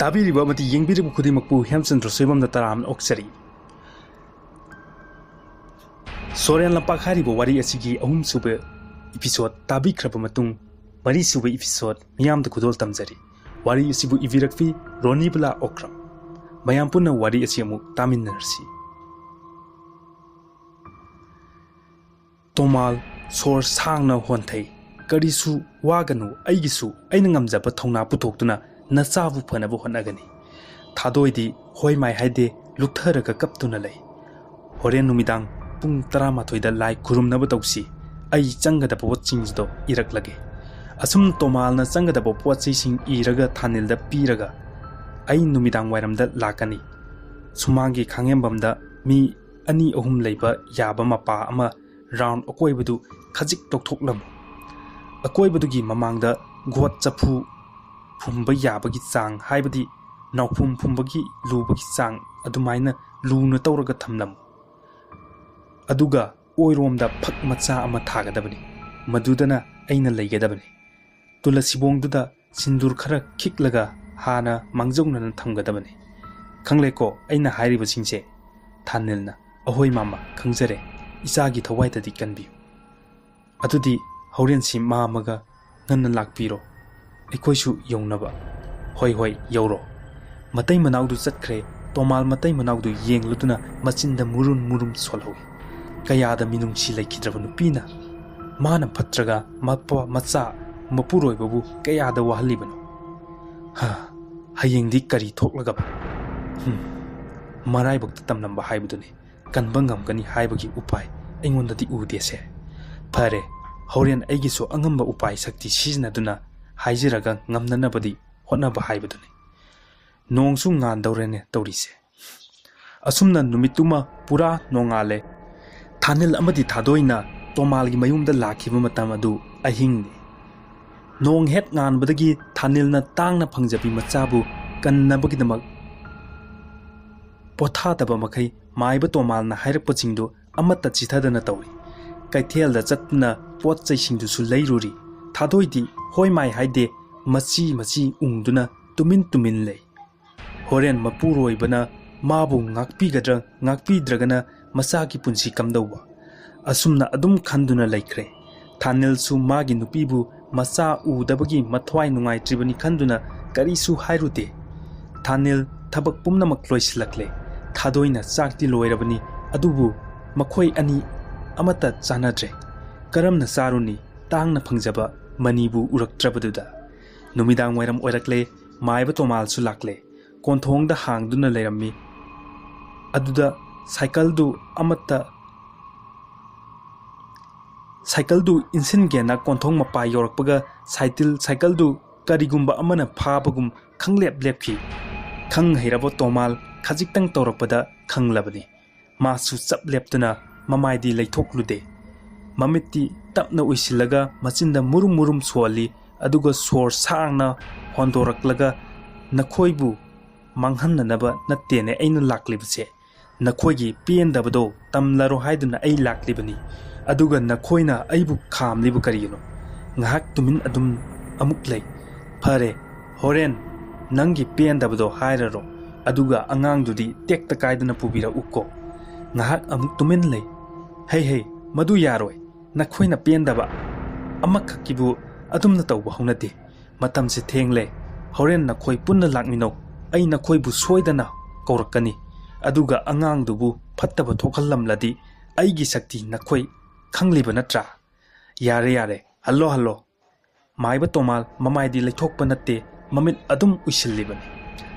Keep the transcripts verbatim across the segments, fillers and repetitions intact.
ꯇꯥꯕꯤꯔꯤꯕ ꯑꯃꯗꯤ ꯌꯦꯡꯕꯤꯔꯤꯕ ꯈꯨꯗꯤꯡꯃꯛꯄꯨ ꯍꯦꯝꯆꯟꯗ꯭ꯔ ꯁꯣꯏꯕꯝꯅ ꯇꯔꯥꯝꯅ ꯑꯣꯛꯆꯔꯤ꯫ ꯁꯣꯔꯦꯟ ꯂꯝꯄꯥꯛ ꯍꯥꯏꯔꯤꯕ ꯋꯥꯔꯤ ꯑꯁꯤꯒꯤ ꯑꯍꯨꯝꯁꯨꯕ episode ꯇꯥꯕꯤꯈ꯭ꯔꯕ ꯃꯇꯨꯡ, ꯃꯔꯤꯁꯨꯕ episode ꯃꯤꯌꯥꯝꯗ ꯈꯨꯗꯣꯜ ꯇꯝꯖꯔꯤ꯫ ꯋꯥꯔꯤ ꯑꯁꯤꯕꯨ ꯏꯕꯤꯔꯛꯄꯤ ꯔꯣꯅꯤꯕꯂꯥ ꯑꯣꯀ꯭ꯔꯝ꯫ ꯃꯌꯥꯝ ꯄꯨꯟꯅ ꯋꯥꯔꯤ ꯑꯁꯤ ꯑꯃꯨꯛ ꯇꯥꯃꯤꯟꯅꯔꯁꯤ꯫ ꯇꯣꯃꯥꯜ ꯁꯣꯔ ꯁꯥꯡꯅ ꯍꯣꯟꯊꯩ꯫ "ꯀꯔꯤꯁꯨ ꯋꯥꯒꯅꯨ, ꯑꯩꯒꯤꯁꯨ ꯑꯩꯅ ꯉꯝꯖꯕ ꯊꯧꯅꯥ ꯄꯨꯊꯣꯛꯇꯨꯅ ꯅꯆꯥꯕꯨ ꯐꯅꯕ ꯍꯣꯠꯅꯒꯅꯤ꯫" ꯊꯥꯗꯣꯏꯗꯤ ꯍꯣꯏ ꯃꯥꯏ ꯍꯥꯏꯗꯦ, ꯂꯨꯞꯊꯔꯒ ꯀꯞꯇꯨꯅ ꯂꯩ꯫ "ꯍꯣꯔꯦꯟ ꯅꯨꯃꯤꯗꯥꯡ ꯄꯨꯡ ꯇꯔꯥꯃꯥꯊꯣꯏꯗ ꯂꯥꯏ ꯈꯨꯔꯨꯝꯅꯕ ꯇꯧꯁꯤ꯫ ꯑꯩ ꯆꯪꯒꯗꯕ ꯄꯣꯠꯁꯤꯡꯁꯤꯗꯣ ꯏꯔꯛꯂꯒꯦ꯫" ꯑꯁꯨꯝ ꯇꯣꯃꯥꯜꯅ ꯆꯪꯒꯗꯕ ꯄꯣꯠ ꯆꯩꯁꯤꯡ ꯏꯔꯒ ꯊꯥꯅꯤꯜꯗ ꯄꯤꯔꯒ, "ꯑꯩ ꯅꯨꯃꯤꯗꯥꯡ ꯋꯥꯏꯔꯝꯗ ꯂꯥꯛꯀꯅꯤ꯫" ꯁꯨꯃꯥꯡꯒꯤ ꯈꯥꯡꯉꯦꯝꯕꯝꯗ ꯃꯤ ꯑꯅꯤ ꯑꯍꯨꯝ ꯂꯩꯕ ꯌꯥꯕ ꯃꯄꯥ ꯑꯃ round ꯑꯀꯣꯏꯕꯗꯨ ꯈꯖꯤꯛ ꯇꯧꯊꯣꯛꯂꯝꯃꯨ꯫ ꯑꯀꯣꯏꯕꯗꯨꯒꯤ ꯃꯃꯥꯡꯗ ꯒꯣꯠ ꯆꯐꯨ ꯐꯨꯝꯕ ꯌꯥꯕꯒꯤ ꯆꯥꯡ, ꯍꯥꯏꯕꯗꯤ ꯅꯥꯎꯐꯨꯝ ꯐꯨꯝꯕꯒꯤ ꯂꯨꯕꯒꯤ ꯆꯥꯡ ꯑꯗꯨꯃꯥꯏꯅ ꯂꯨꯅ ꯇꯧꯔꯒ ꯊꯝꯂꯝꯃꯨ꯫ ꯑꯗꯨꯒ ꯑꯣꯏꯔꯣꯝꯗ ꯐꯛ ꯃꯆꯥ ꯑꯃ ꯊꯥꯒꯗꯕꯅꯤ꯫ ꯃꯗꯨꯗꯅ ꯑꯩꯅ ꯂꯩꯒꯗꯕꯅꯤ꯫ ꯇꯨꯂꯁꯤꯕꯣꯡꯗꯨꯗ ꯁꯤꯟꯗꯨꯔ ꯈꯔ ꯈꯤꯛꯂꯒ ꯍꯥꯟꯅ ꯃꯥꯡꯖꯧꯅꯅ ꯊꯝꯒꯗꯕꯅꯤ꯫ ꯈꯪꯂꯦꯀꯣ ꯑꯩꯅ ꯍꯥꯏꯔꯤꯕꯁꯤꯡꯁꯦ? ꯊꯥꯅꯤꯜꯅ, "ꯑꯍꯣꯏ ꯃꯥꯃ, ꯈꯪꯖꯔꯦ꯫ ꯏꯆꯥꯒꯤ ꯊꯋꯥꯏꯗꯗꯤ ꯀꯟꯕꯤꯌꯨ꯫ ꯑꯗꯨꯗꯤ ꯍꯣꯔꯦꯟꯁꯤ ꯃꯥꯝꯃꯒ ꯉꯟꯅ ꯂꯥꯛꯄꯤꯔꯣ, ꯑꯩꯈꯣꯏꯁꯨ ꯌꯧꯅꯕ꯫" "ꯍꯣꯏ, ꯍꯣꯏ, ꯌꯧꯔꯣ꯫" ꯃꯇꯩ ꯃꯅꯥꯎꯗꯨ ꯆꯠꯈ꯭ꯔꯦ꯫ ꯇꯣꯃꯥꯜ ꯃꯇꯩ ꯃꯅꯥꯎꯗꯨ ꯌꯦꯡꯂꯨꯗꯨꯅ ꯃꯆꯤꯟꯗ ꯃꯨꯔꯨꯝ ꯃꯨꯔꯨꯝ ꯁꯣꯜꯍꯧꯏ꯫ ꯀꯌꯥꯗ ꯃꯤꯅꯨꯡꯁꯤ ꯂꯩꯈꯤꯗ꯭ꯔꯕ ꯅꯨꯄꯤꯅ! ꯃꯥꯅ ꯐꯠꯇ꯭ꯔꯒ ꯃꯄꯥ ꯃꯆꯥ ꯃꯄꯨꯔꯣꯏꯕꯕꯨ ꯀꯌꯥꯗ ꯋꯥꯍꯜꯂꯤꯕꯅꯣ? ꯍꯥ, ꯍꯌꯦꯡꯗꯤ ꯀꯔꯤ ꯊꯣꯛꯂꯒꯕ? ꯍꯨꯝ, ꯃꯔꯥꯏꯕꯛꯇ ꯇꯝꯂꯝꯕ ꯍꯥꯏꯕꯗꯨꯅꯤ꯫ ꯀꯟꯕ ꯉꯝꯒꯅꯤ ꯍꯥꯏꯕꯒꯤ ꯎꯄꯥꯏ ꯑꯩꯉꯣꯟꯗꯗꯤ ꯎꯗꯦꯁꯦ꯫ ꯐꯔꯦ, ꯍꯣꯔꯦꯟ ꯑꯩꯒꯤꯁꯨ ꯑꯉꯝꯕ ꯎꯄꯥꯏ ꯁꯛꯇꯤ ꯁꯤꯖꯤꯟꯅꯗꯨꯅ ꯍꯥꯏꯖꯔꯒ ꯉꯝꯅꯅꯕꯗꯤ ꯍꯣꯠꯅꯕ ꯍꯥꯏꯕꯗꯨꯅꯤ꯫ ꯅꯣꯡꯁꯨ ꯉꯥꯟꯗꯧꯔꯦꯅꯦ ꯇꯧꯔꯤꯁꯦ꯫ ꯑꯁꯨꯝꯅ ꯅꯨꯃꯤꯠꯇꯨꯃ ꯄꯨꯔꯥ ꯅꯣꯡꯉꯥꯜꯂꯦ꯫ ꯊꯥꯅꯤꯜ ꯑꯃꯗꯤ ꯊꯥꯗꯣꯏꯅ ꯇꯣꯃꯥꯜꯒꯤ ꯃꯌꯨꯝꯗ ꯂꯥꯛꯈꯤꯕ ꯃꯇꯝ ꯑꯗꯨ ꯑꯍꯤꯡꯅꯤ꯫ ꯅꯣꯡ ꯍꯦꯛ ꯉꯥꯟꯕꯗꯒꯤ ꯊꯥꯅꯤꯜꯅ ꯇꯥꯡꯅ ꯐꯪꯖꯕꯤ ꯃꯆꯥꯕꯨ ꯀꯟꯅꯕꯒꯤꯗꯃꯛ ꯄꯣꯊꯥꯗꯕ ꯃꯈꯩ ꯃꯥꯏꯕ ꯇꯣꯃꯥꯜꯅ ꯍꯥꯏꯔꯛꯄꯁꯤꯡꯗꯨ ꯑꯃꯠꯇ ꯆꯤꯊꯗꯅ ꯇꯧꯔꯤ꯫ ꯀꯩꯊꯦꯜꯗ ꯆꯠꯇꯨꯅ ꯄꯣꯠ ꯆꯩꯁꯤꯡꯗꯨꯁꯨ ꯂꯩꯔꯨꯔꯤ꯫ ꯊꯥꯗꯣꯏꯗꯤ ꯍꯣꯏ ꯃꯥꯏ ꯍꯥꯏꯗꯦ, ꯃꯆꯤ ꯃꯆꯤ ꯎꯪꯗꯨꯅ ꯇꯨꯃꯤꯟ ꯇꯨꯃꯤꯟ ꯂꯩ꯫ ꯍꯣꯔꯦꯟ ꯃꯄꯨꯔꯣꯏꯕꯅ ꯃꯥꯕꯨ ꯉꯥꯛꯄꯤꯒꯗ꯭ꯔꯥ, ꯉꯥꯛꯄꯤꯗ꯭ꯔꯒꯅ ꯃꯆꯥꯒꯤ ꯄꯨꯟꯁꯤ ꯀꯝꯗꯧꯕ? ꯑꯁꯨꯝꯅ ꯑꯗꯨꯝ ꯈꯟꯗꯨꯅ ꯂꯩꯈ꯭ꯔꯦ꯫ ꯊꯥꯅꯤꯜꯁꯨ ꯃꯥꯒꯤ ꯅꯨꯄꯤꯕꯨ ꯃꯆꯥ ꯎꯗꯕꯒꯤ ꯃꯊ꯭ꯋꯥꯏ ꯅꯨꯡꯉꯥꯏꯇ꯭ꯔꯤꯕꯅꯤ ꯈꯟꯗꯨꯅ ꯀꯔꯤꯁꯨ ꯍꯥꯏꯔꯨꯗꯦ꯫ ꯊꯥꯅꯤꯜ ꯊꯕꯛ ꯄꯨꯝꯅꯃꯛ ꯂꯣꯏꯁꯤꯜꯂꯛꯂꯦ꯫ ꯊꯥꯗꯣꯏꯅ ꯆꯥꯛꯇꯤ ꯂꯣꯏꯔꯕꯅꯤ, ꯑꯗꯨꯕꯨ ꯃꯈꯣꯏ ꯑꯅꯤ ꯑꯃꯠꯇ ꯆꯥꯟꯅꯗ꯭ꯔꯦ꯫ ꯀꯔꯝꯅ ꯆꯥꯔꯨꯅꯤ, ꯇꯥꯡꯅ ꯐꯪꯖꯕ ꯃꯅꯤꯕꯨ ꯎꯔꯛꯇ꯭ꯔꯕꯗꯨꯗ? ꯅꯨꯃꯤꯗꯥꯡ ꯋꯥꯏꯔꯝ ꯑꯣꯏꯔꯛꯂꯦ꯫ ꯃꯥꯏꯕ ꯇꯣꯃꯥꯜꯁꯨ ꯂꯥꯛꯂꯦ꯫ ꯀꯣꯟꯊꯣꯡꯗ ꯍꯥꯡꯗꯨꯅ ꯂꯩꯔꯝꯃꯤ꯫ ꯑꯗꯨꯗ ꯁꯥꯏꯀꯜꯗꯨ ꯑꯃꯠꯇ ꯁꯥꯏꯀꯜꯗꯨ ꯏꯟꯁꯤꯟꯒꯦꯅ ꯀꯣꯟꯊꯣꯡ ꯃꯄꯥ ꯌꯧꯔꯛꯄꯒ ꯁꯥꯏꯇꯤꯜ ꯁꯥꯏꯀꯜꯗꯨ ꯀꯔꯤꯒꯨꯝꯕ ꯑꯃꯅ ꯐꯥꯕꯒꯨꯝ ꯈꯪꯂꯦꯞ ꯂꯦꯞꯈꯤ꯫ ꯈꯪ ꯍꯩꯔꯕ ꯇꯣꯃꯥꯜ ꯈꯖꯤꯛꯇꯪ ꯇꯧꯔꯛꯄꯗ ꯈꯪꯂꯕꯅꯤ꯫ ꯃꯥꯁꯨ ꯆꯞ ꯂꯦꯞꯇꯨꯅ ꯃꯃꯥꯏꯗꯤ ꯂꯩꯊꯣꯛꯂꯨꯗꯦ꯫ ꯃꯃꯤꯠꯇꯤ ꯇꯞꯅ ꯎꯏꯁꯤꯜꯂꯒ ꯃꯆꯤꯟꯗ ꯃꯨꯔꯨꯝ ꯃꯨꯔꯨꯝ ꯁꯣꯜꯂꯤ, ꯑꯗꯨꯒ ꯁꯣꯔ ꯁꯥꯡꯅ ꯍꯣꯟꯗꯣꯔꯛꯂꯒ, "ꯅꯈꯣꯏꯕꯨ ꯃꯥꯡꯍꯟꯅꯅꯕ ꯅꯠꯇꯦꯅꯦ ꯑꯩꯅ ꯂꯥꯛꯂꯤꯕꯁꯦ꯫ ꯅꯈꯣꯏꯒꯤ ꯄꯦꯟꯗꯕꯗꯣ ꯇꯝꯂꯔꯣ ꯍꯥꯏꯗꯨꯅ ꯑꯩ ꯂꯥꯛꯂꯤꯕꯅꯤ꯫ ꯑꯗꯨꯒ ꯅꯈꯣꯏꯅ ꯑꯩꯕꯨ ꯈꯥꯝꯂꯤꯕ ꯀꯔꯤꯒꯤꯅꯣ?" ꯉꯥꯏꯍꯥꯛ ꯇꯨꯃꯤꯟ ꯑꯗꯨꯝ ꯑꯃꯨꯛ ꯂꯩ꯫ "ꯐꯔꯦ, ꯍꯣꯔꯦꯟ ꯅꯪꯒꯤ ꯄꯦꯟꯗꯕꯗꯣ ꯍꯥꯏꯔꯔꯣ, ꯑꯗꯨꯒ ꯑꯉꯥꯡꯗꯨꯗꯤ ꯇꯦꯛꯇ ꯀꯥꯏꯗꯅ ꯄꯨꯕꯤꯔꯛꯎꯀꯣ꯫" ꯉꯥꯏꯍꯥꯛ ꯑꯃꯨꯛ ꯇꯨꯃꯤꯟ ꯂꯩ꯫ "ꯍꯩ ꯍꯩ, ꯃꯗꯨ ꯌꯥꯔꯣꯏ꯫ ꯅꯈꯣꯏꯅ ꯄꯦꯟꯗꯕ ꯑꯃꯈꯛꯀꯤꯕꯨ ꯑꯗꯨꯝꯅ ꯇꯧꯕ ꯍꯧꯅꯗꯦ꯫ ꯃꯇꯝꯁꯦ ꯊꯦꯡꯂꯦ꯫ ꯍꯣꯔꯦꯟ ꯅꯈꯣꯏ ꯄꯨꯟꯅ ꯂꯥꯛꯃꯤꯟꯅꯧ꯫ ꯑꯩ ꯅꯈꯣꯏꯕꯨ ꯁꯣꯏꯗꯅ ꯀꯧꯔꯛꯀꯅꯤ꯫ ꯑꯗꯨꯒ ꯑꯉꯥꯡꯗꯨꯕꯨ ꯐꯠꯇꯕ ꯊꯣꯛꯍꯜꯂꯝꯂꯗꯤ ꯑꯩꯒꯤ ꯁꯛꯇꯤ ꯅꯈꯣꯏ ꯈꯪꯂꯤꯕ ꯅꯠꯇ꯭ꯔꯥ?" "ꯌꯥꯔꯦ, ꯌꯥꯔꯦ, ꯍꯜꯂꯣ, ꯍꯜꯂꯣ꯫" ꯃꯥꯏꯕ ꯇꯣꯃꯥꯜ ꯃꯃꯥꯏꯗꯤ ꯂꯩꯊꯣꯛꯄ ꯅꯠꯇꯦ, ꯃꯃꯤꯠ ꯑꯗꯨꯝ ꯎꯏꯁꯤꯜꯂꯤꯕꯅꯤ꯫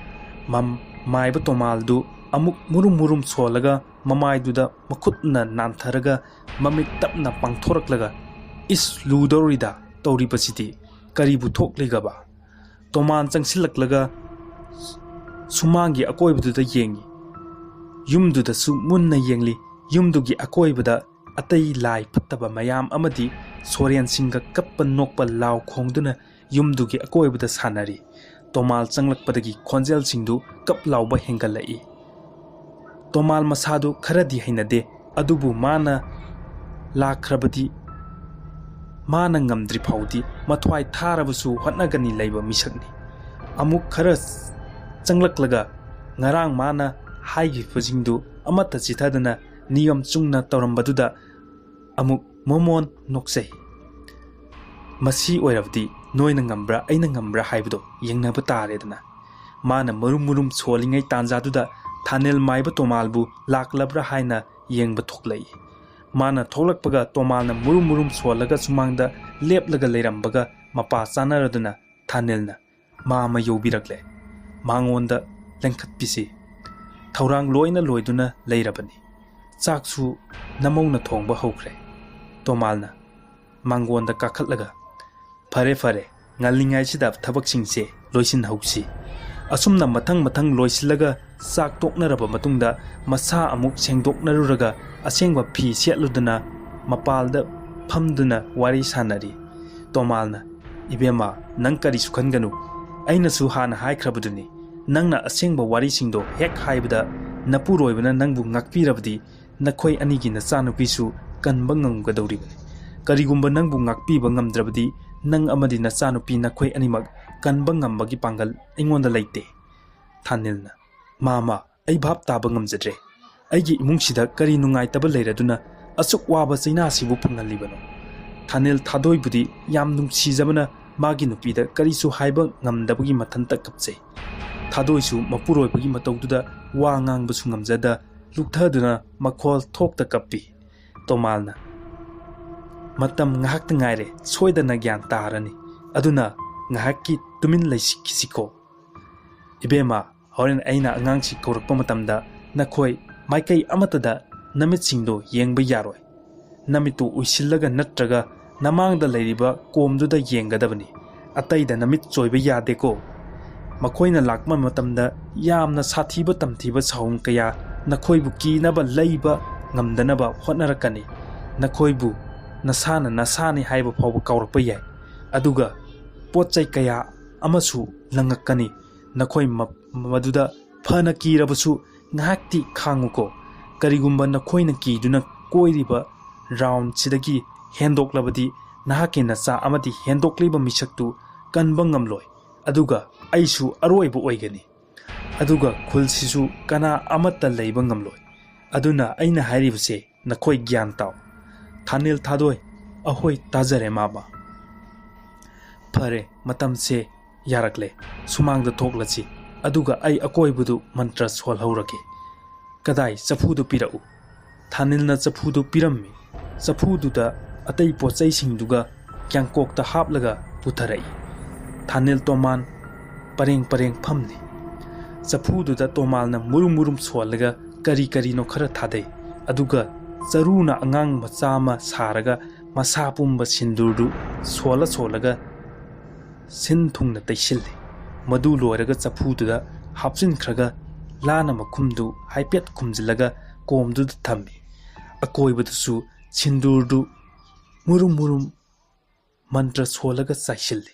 ꯃꯝ-, ꯃꯥꯏꯕ ꯇꯣꯃꯥꯜꯗꯨ ꯑꯃꯨꯛ ꯃꯨꯔꯨꯝ ꯃꯨꯔꯨꯝ ꯁꯣꯜꯂꯒ ꯃꯃꯥꯏꯗꯨꯗ ꯃꯈꯨꯠꯅ ꯅꯥꯟꯊꯔꯒ ꯃꯃꯤꯠ ꯇꯞꯅ ꯄꯥꯡꯊꯣꯔꯛꯂꯒ, "ꯏꯁ, ꯂꯨꯗꯧꯔꯤꯗ ꯇꯧꯔꯤꯕꯁꯤꯗꯤ꯫ ꯀꯔꯤꯕꯨ ꯊꯣꯛꯂꯤꯒꯕ?" ꯇꯣꯃꯥꯟ ꯆꯪꯁꯤꯜꯂꯛꯂꯒ ꯁꯨꯃꯥꯡꯒꯤ ꯑꯀꯣꯏꯕꯗꯨꯗ ꯌꯦꯡꯏ꯫ ꯌꯨꯝꯗꯨꯗꯁꯨ ꯃꯨꯟꯅ ꯌꯦꯡꯂꯤ꯫ ꯌꯨꯝꯗꯨꯒꯤ ꯑꯀꯣꯏꯕꯗ ꯑꯇꯩ ꯂꯥꯏ ꯐꯠꯇꯕ ꯃꯌꯥꯝ ꯑꯃꯗꯤ ꯁꯣꯔꯦꯟꯁꯤꯡꯒ ꯀꯞꯄ ꯅꯣꯛꯄ ꯂꯥꯎ ꯈꯣꯡꯗꯨꯅ ꯌꯨꯝꯗꯨꯒꯤ ꯑꯀꯣꯏꯕꯗ ꯁꯥꯟꯅꯔꯤ꯫ ꯇꯣꯃꯥꯜ ꯆꯪꯂꯛꯄꯗꯒꯤ ꯈꯣꯟꯖꯦꯜꯁꯤꯡꯗꯨ ꯀꯞ ꯂꯥꯎꯕ ꯍꯦꯟꯒꯠꯂꯛꯏ꯫ ꯇꯣꯃꯥꯜ ꯃꯁꯥꯗꯨ ꯈꯔꯗꯤ ꯍꯩꯅꯗꯦ, ꯑꯗꯨꯕꯨ ꯃꯥꯅ ꯂꯥꯛꯈ꯭ꯔꯕꯗꯤ, ꯃꯥꯅ ꯉꯝꯗ꯭ꯔꯤ ꯐꯥꯎꯗꯤ ꯃꯊ꯭ꯋꯥꯏ ꯊꯥꯔꯕꯁꯨ ꯍꯣꯠꯅꯒꯅꯤ ꯂꯩꯕ ꯃꯤꯁꯛꯅꯤ꯫ ꯑꯃꯨꯛ ꯈꯔ ꯆꯪꯂꯛꯂꯒ ꯉꯔꯥꯡ ꯃꯥꯅ ꯍꯥꯏꯈꯤꯕꯁꯤꯡꯗꯨ ꯑꯃꯠꯇ ꯆꯤꯊꯗꯅ ꯅꯤꯌꯝ ꯆꯨꯝꯅ ꯇꯧꯔꯝꯕꯗꯨꯗ ꯑꯃꯨꯛ ꯃꯣꯃꯣꯟ ꯅꯣꯛꯆꯩ꯫ ꯃꯁꯤ ꯑꯣꯏꯔꯕꯗꯤ ꯅꯣꯏꯅ ꯉꯝꯕ꯭ꯔꯥ ꯑꯩꯅ ꯉꯝꯕ꯭ꯔꯥ ꯍꯥꯏꯕꯗꯣ ꯌꯦꯡꯅꯕ ꯇꯥꯔꯦꯗꯅ꯫ ꯃꯥꯅ ꯃꯔꯨꯝ ꯃꯔꯨꯝ ꯁꯣꯜꯂꯤꯉꯩ ꯇꯥꯟꯖꯥꯗꯨꯗ ꯊꯥꯅꯦꯜ ꯃꯥꯏꯕ ꯇꯣꯃꯥꯜꯕꯨ ꯂꯥꯛꯂꯕ꯭ꯔꯥ ꯍꯥꯏꯅ ꯌꯦꯡꯕ ꯊꯣꯛꯂꯛꯏ꯫ ꯃꯥꯅ ꯊꯣꯛꯂꯛꯄꯒ ꯇꯣꯃꯥꯜꯅ ꯃꯨꯔꯨꯝ ꯃꯨꯔꯨꯝ ꯁꯣꯜꯂꯒ ꯁꯨꯃꯥꯡꯗ ꯂꯦꯞꯂꯒ ꯂꯩꯔꯝꯕꯒ ꯃꯄꯥ ꯆꯥꯅꯔꯗꯨꯅ ꯊꯥꯅꯦꯜꯅ ꯃꯥ ꯑꯃ ꯌꯧꯕꯤꯔꯛꯂꯦ꯫ ꯃꯉꯣꯟꯗ ꯂꯦꯡꯈꯠꯄꯤꯁꯤ꯫ ꯊꯧꯔꯥꯡ ꯂꯣꯏꯅ ꯂꯣꯏꯗꯨꯅ ꯂꯩꯔꯕꯅꯤ꯫ ꯆꯥꯛꯁꯨ ꯅꯃꯧꯅ ꯊꯣꯡꯕ ꯍꯧꯈ꯭ꯔꯦ꯫ ꯇꯣꯃꯥꯜꯅ ꯃꯥꯡꯒꯣꯟꯗ ꯀꯥꯈꯠꯂꯒ, "ꯐꯔꯦ, ꯐꯔꯦ, ꯉꯜꯂꯤꯉꯩꯁꯤꯗ ꯊꯕꯛꯁꯤꯡꯁꯦ ꯂꯣꯏꯁꯤꯟꯍꯧꯁꯤ꯫" ꯑꯁꯨꯝꯅ ꯃꯊꯪ ꯃꯊꯪ ꯂꯣꯏꯁꯤꯜꯂꯒ ꯆꯥꯛ ꯇꯣꯛꯅꯔꯕ ꯃꯇꯨꯡꯗ ꯃꯁꯥ ꯑꯃꯨꯛ ꯁꯦꯡꯗꯣꯛꯅꯔꯨꯔꯒ ꯑꯁꯦꯡꯕ ꯐꯤ ꯁꯦꯠꯂꯨꯗꯨꯅ ꯃꯄꯥꯜꯗ ꯐꯝꯗꯨꯅ ꯋꯥꯔꯤ ꯁꯥꯟꯅꯔꯤ꯫ ꯇꯣꯃꯥꯜꯅ, "ꯏꯕꯦꯝꯃ, ꯅꯪ ꯀꯔꯤꯁꯨ ꯈꯟꯒꯅꯨ꯫ ꯑꯩꯅꯁꯨ ꯍꯥꯟꯅ ꯍꯥꯏꯈ꯭ꯔꯕꯗꯨꯅꯤ, ꯅꯪꯅ ꯑꯁꯦꯡꯕ ꯋꯥꯔꯤꯁꯤꯡꯗꯣ ꯍꯦꯛ ꯍꯥꯏꯕꯗ ꯅꯄꯨꯔꯣꯏꯕꯅ ꯅꯪꯕꯨ ꯉꯥꯛꯄꯤꯔꯕꯗꯤ ꯅꯈꯣꯏ ꯑꯅꯤꯒꯤ ꯅꯆꯥꯅꯨꯄꯤꯁꯨ ꯀꯟꯕ ꯉꯝꯒꯗꯧꯔꯤꯕꯅꯤ꯫ ꯀꯔꯤꯒꯨꯝꯕ ꯅꯪꯕꯨ ꯉꯥꯛꯄꯤꯕ ꯉꯝꯗ꯭ꯔꯕꯗꯤ ꯅꯪ ꯑꯃꯗꯤ ꯅꯆꯥꯅꯨꯄꯤ ꯅꯈꯣꯏ ꯑꯅꯤꯃꯛ ꯀꯟꯕ ꯉꯝꯕꯒꯤ ꯄꯥꯡꯒꯜ ꯑꯩꯉꯣꯟꯗ ꯂꯩꯇꯦ꯫" ꯊꯥꯅꯤꯜꯅ, "ꯃꯥꯃ, ꯑꯩ ꯚꯥꯞ ꯇꯥꯕ ꯉꯝꯖꯗ꯭ꯔꯦ꯫ ꯑꯩꯒꯤ ꯏꯃꯨꯡꯁꯤꯗ ꯀꯔꯤ ꯅꯨꯡꯉꯥꯏꯇꯕ ꯂꯩꯔꯗꯨꯅ ꯑꯁꯨꯛ ꯋꯥꯕ ꯆꯩꯅꯥꯁꯤꯕꯨ ꯐꯪꯍꯜꯂꯤꯕꯅꯣ?" ꯊꯥꯅꯦꯜ ꯊꯥꯗꯣꯏꯕꯨꯗꯤ ꯌꯥꯝ ꯅꯨꯡꯁꯤꯖꯕꯅ ꯃꯥꯒꯤ ꯅꯨꯄꯤꯗ ꯀꯔꯤꯁꯨ ꯍꯥꯏꯕ ꯉꯝꯗꯕꯒꯤ ꯃꯊꯟꯇ ꯀꯞꯆꯩ꯫ ꯊꯥꯗꯣꯏꯁꯨ ꯃꯄꯨꯔꯣꯏꯕꯒꯤ ꯃꯇꯧꯗꯨꯗ ꯋꯥ ꯉꯥꯡꯕꯁꯨ ꯉꯝꯖꯗ ꯂꯨꯞꯊꯗꯨꯅ ꯃꯈꯣꯜ ꯊꯣꯛꯇ ꯀꯞꯄꯤ꯫ ꯇꯣꯃꯥꯜꯅ, "ꯃꯇꯝ ꯉꯥꯏꯍꯥꯛꯇ ꯉꯥꯏꯔꯦ, ꯁꯣꯏꯗꯅ ꯒ꯭ꯌꯥꯟ ꯇꯥꯔꯅꯤ꯫ ꯑꯗꯨꯅ ꯉꯥꯏꯍꯥꯛꯀꯤ ꯇꯨꯃꯤꯟ ꯂꯩꯁꯤꯟꯈꯤꯁꯤꯀꯣ꯫ ꯏꯕꯦꯝꯃ, ꯍꯣꯔꯦꯟ ꯑꯩꯅ ꯑꯉꯥꯡꯁꯤ ꯀꯧꯔꯛꯄ ꯃꯇꯝꯗ ꯅꯈꯣꯏ ꯃꯥꯏꯀꯩ ꯑꯃꯠꯇꯗ ꯅꯃꯤꯠꯁꯤꯡꯗꯣ ꯌꯦꯡꯕ ꯌꯥꯔꯣꯏ꯫ ꯅꯃꯤꯠꯇꯨ ꯎꯏꯁꯤꯜꯂꯒ ꯅꯠꯇ꯭ꯔꯒ ꯅꯃꯥꯡꯗ ꯂꯩꯔꯤꯕ ꯀꯣꯝꯗꯨꯗ ꯌꯦꯡꯒꯗꯕꯅꯤ꯫ ꯑꯇꯩꯗ ꯅꯃꯤꯠ ꯆꯣꯏꯕ ꯌꯥꯗꯦꯀꯣ꯫ ꯃꯈꯣꯏꯅ ꯂꯥꯛꯄ ꯃꯇꯝꯗ ꯌꯥꯝꯅ ꯁꯥꯊꯤꯕ ꯇꯝꯊꯤꯕ ꯁꯥꯎꯟ ꯀꯌꯥ ꯅꯈꯣꯏꯕꯨ ꯀꯤꯅꯕ ꯂꯩꯕ ꯉꯝꯗꯅꯕ ꯍꯣꯠꯅꯔꯛꯀꯅꯤ꯫ ꯅꯈꯣꯏꯕꯨ ꯅꯁꯥꯅ ꯅꯁꯥꯅꯤ ꯍꯥꯏꯕ ꯐꯥꯎꯕ ꯀꯥꯎꯔꯛꯄ ꯌꯥꯏ꯫ ꯑꯗꯨꯒ ꯄꯣꯠ ꯆꯩ ꯀꯌꯥ ꯑꯃꯁꯨ ꯂꯪꯉꯛꯀꯅꯤ꯫ ꯅꯈꯣꯏ ꯃ-, ꯃꯗꯨꯗ ꯐꯅ ꯀꯤꯔꯕꯁꯨ ꯉꯥꯏꯍꯥꯛꯇꯤ ꯈꯥꯡꯉꯨꯀꯣ꯫ ꯀꯔꯤꯒꯨꯝꯕ ꯅꯈꯣꯏꯅ ꯀꯤꯗꯨꯅ ꯀꯣꯏꯔꯤꯕ ꯔꯥꯎꯟꯁꯤꯗꯒꯤ ꯍꯦꯟꯗꯣꯛꯂꯕꯗꯤ ꯅꯍꯥꯛꯀꯤ ꯅꯆꯥ ꯑꯃꯗꯤ ꯍꯦꯟꯗꯣꯛꯂꯤꯕ ꯃꯤꯁꯛꯇꯨ ꯀꯟꯕ ꯉꯝꯂꯣꯏ꯫ ꯑꯗꯨꯒ ꯑꯩꯁꯨ ꯑꯔꯣꯏꯕ ꯑꯣꯏꯒꯅꯤ꯫ ꯑꯗꯨꯒ ꯈꯨꯜꯁꯤꯁꯨ ꯀꯅꯥ ꯑꯃꯠꯇ ꯂꯩꯕ ꯉꯝꯂꯣꯏ꯫ ꯑꯗꯨꯅ ꯑꯩꯅ ꯍꯥꯏꯔꯤꯕꯁꯦ ꯅꯈꯣꯏ ꯒ꯭ꯌꯥꯟ ꯇꯥꯎ꯫ ꯊꯥꯅꯤꯜ ꯊꯥꯗꯣꯏ, ꯑꯍꯣꯏ, ꯇꯥꯖꯔꯦ ꯃꯥꯃ꯫ ꯐꯔꯦ, ꯃꯇꯝꯁꯦ ꯌꯥꯔꯛꯂꯦ꯫ ꯁꯨꯃꯥꯡꯗ ꯊꯣꯛꯂꯁꯤ, ꯑꯗꯨꯒ ꯑꯩ ꯑꯀꯣꯏꯕꯗꯨ ꯃꯟꯇ꯭ꯔ ꯁꯣꯜꯍꯧꯔꯒꯦ꯫ ꯀꯗꯥꯏ, ꯆꯐꯨꯗꯨ ꯄꯤꯔꯛꯎ꯫ ꯊꯥꯅꯤꯜꯅ ꯆꯐꯨꯗꯨ ꯄꯤꯔꯝꯃꯤ꯫ ꯆꯐꯨꯗꯨꯗ ꯑꯇꯩ ꯄꯣꯠꯆꯩꯁꯤꯡꯗꯨꯒ ꯀ꯭ꯌꯥꯡꯀꯣꯛꯇ ꯍꯥꯞꯂꯒ ꯄꯨꯊꯔꯛꯏ꯫ ꯊꯥꯅꯤꯜ ꯇꯣꯃꯥꯟ ꯄꯔꯦꯡ ꯄꯔꯦꯡ ꯐꯝꯂꯤ꯫ ꯆꯐꯨꯗꯨꯗ ꯇꯣꯃꯥꯜꯅ ꯃꯨꯔꯨꯝ ꯃꯨꯔꯨꯝ ꯁꯣꯜꯂꯒ ꯀꯔꯤ ꯀꯔꯤꯅꯣ ꯈꯔ ꯊꯥꯗꯩ꯫ ꯑꯗꯨꯒ ꯆꯔꯨꯅ ꯑꯉꯥꯡ ꯃꯆꯥ ꯑꯃ ꯁꯥꯔꯒ ꯃꯁꯥ ꯄꯨꯝꯕ ꯁꯤꯟꯗꯨꯔꯗꯨ ꯁꯣꯜꯂ ꯁꯣꯜꯂꯒ ꯁꯤꯟ ꯊꯨꯡꯅ ꯇꯩꯁꯤꯜꯂꯤ꯫ ꯃꯗꯨ ꯂꯣꯏꯔꯒ ꯆꯐꯨꯗꯨꯗ ꯍꯥꯞꯆꯤꯟꯈ꯭ꯔꯒ ꯂꯥꯅ ꯃꯈꯨꯝꯗꯨ ꯍꯥꯏꯐꯦꯠ ꯈꯨꯝꯖꯤꯜꯂꯒ ꯀꯣꯝꯗꯨꯗ ꯊꯝꯃꯤ꯫ ꯑꯀꯣꯏꯕꯗꯨꯁꯨ ꯁꯤꯟꯗꯨꯔꯗꯨ ꯃꯨꯔꯨꯝ ꯃꯨꯔꯨꯝ ꯃꯟꯇ꯭ꯔ ꯁꯣꯜꯂꯒ ꯆꯥꯏꯁꯤꯜꯂꯤ꯫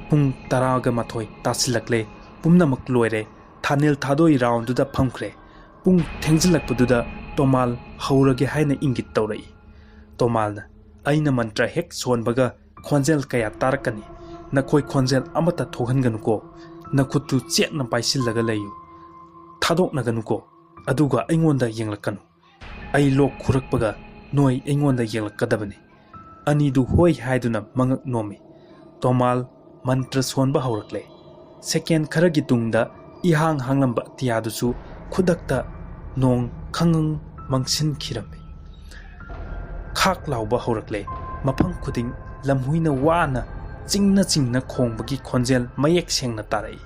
ꯄꯨꯡ ꯇꯔꯥꯒ ꯃꯥꯊꯣꯏ ꯇꯥꯁꯤꯜꯂꯛꯂꯦ꯫ ꯄꯨꯝꯅꯃꯛ ꯂꯣꯏꯔꯦ꯫ ꯊꯥꯅꯤꯜ ꯊꯥꯗꯣꯏ ꯔꯥꯎꯟꯗꯨꯗ ꯐꯝꯈ꯭ꯔꯦ꯫ ꯄꯨꯡ ꯊꯦꯡꯖꯤꯜꯂꯛꯄꯗꯨꯗ ꯇꯣꯃꯥꯜ ꯍꯧꯔꯒꯦ ꯍꯥꯏꯅ ꯏꯪꯒꯤꯠ ꯇꯧꯔꯛꯏ꯫ ꯇꯣꯃꯥꯜꯅ, "ꯑꯩꯅ ꯃꯟꯇ꯭ꯔ ꯍꯦꯛ ꯁꯣꯟꯕꯒ ꯈꯣꯟꯖꯦꯜ ꯀꯌꯥ ꯇꯥꯔꯛꯀꯅꯤ꯫ ꯅꯈꯣꯏ ꯈꯣꯟꯖꯦꯜ ꯑꯃꯠꯇ ꯊꯣꯛꯍꯟꯒꯅꯨꯀꯣ꯫ ꯅꯈꯨꯠꯇꯨ ꯆꯦꯠꯅ ꯄꯥꯏꯁꯤꯜꯂꯒ ꯂꯩꯌꯨ꯫ ꯊꯥꯗꯣꯛꯅꯒꯅꯨꯀꯣ꯫ ꯑꯗꯨꯒ ꯑꯩꯉꯣꯟꯗ ꯌꯦꯡꯂꯛꯀꯅꯨ꯫ ꯑꯩ ꯂꯣꯛ ꯈꯨꯔꯛꯄꯒ ꯅꯣꯏ ꯑꯩꯉꯣꯟꯗ ꯌꯦꯡꯂꯛꯀꯗꯕꯅꯤ꯫" ꯑꯅꯤꯗꯨ ꯍꯣꯏ ꯍꯥꯏꯗꯨꯅ ꯃꯉꯛ ꯅꯣꯝꯃꯤ꯫ ꯇꯣꯃꯥꯜ ꯃꯟꯇ꯭ꯔ ꯁꯣꯟꯕ ꯍꯧꯔꯛꯂꯦ꯫ ꯁꯦꯀꯦꯟ ꯈꯔꯒꯤ ꯇꯨꯡꯗ ꯏꯍꯥꯡ ꯍꯥꯡꯂꯝꯕ ꯑꯇꯤꯌꯥꯗꯨꯁꯨ ꯈꯨꯗꯛꯇ ꯅꯣꯡ ꯈꯪꯉꯪ ꯃꯪꯁꯤꯟꯈꯤꯔꯝꯃꯤ꯫ ꯈꯥꯛ ꯂꯥꯎꯕ ꯍꯧꯔꯛꯂꯦ꯫ ꯃꯐꯝ ꯈꯨꯗꯤꯡ ꯂꯝꯍꯨꯏꯅ ꯋꯥꯅ ꯆꯤꯡꯅ ꯆꯤꯡꯅ ꯈꯣꯡꯕꯒꯤ ꯈꯣꯟꯖꯦꯜ ꯃꯌꯦꯛ ꯁꯦꯡꯅ ꯇꯥꯔꯛꯏ꯫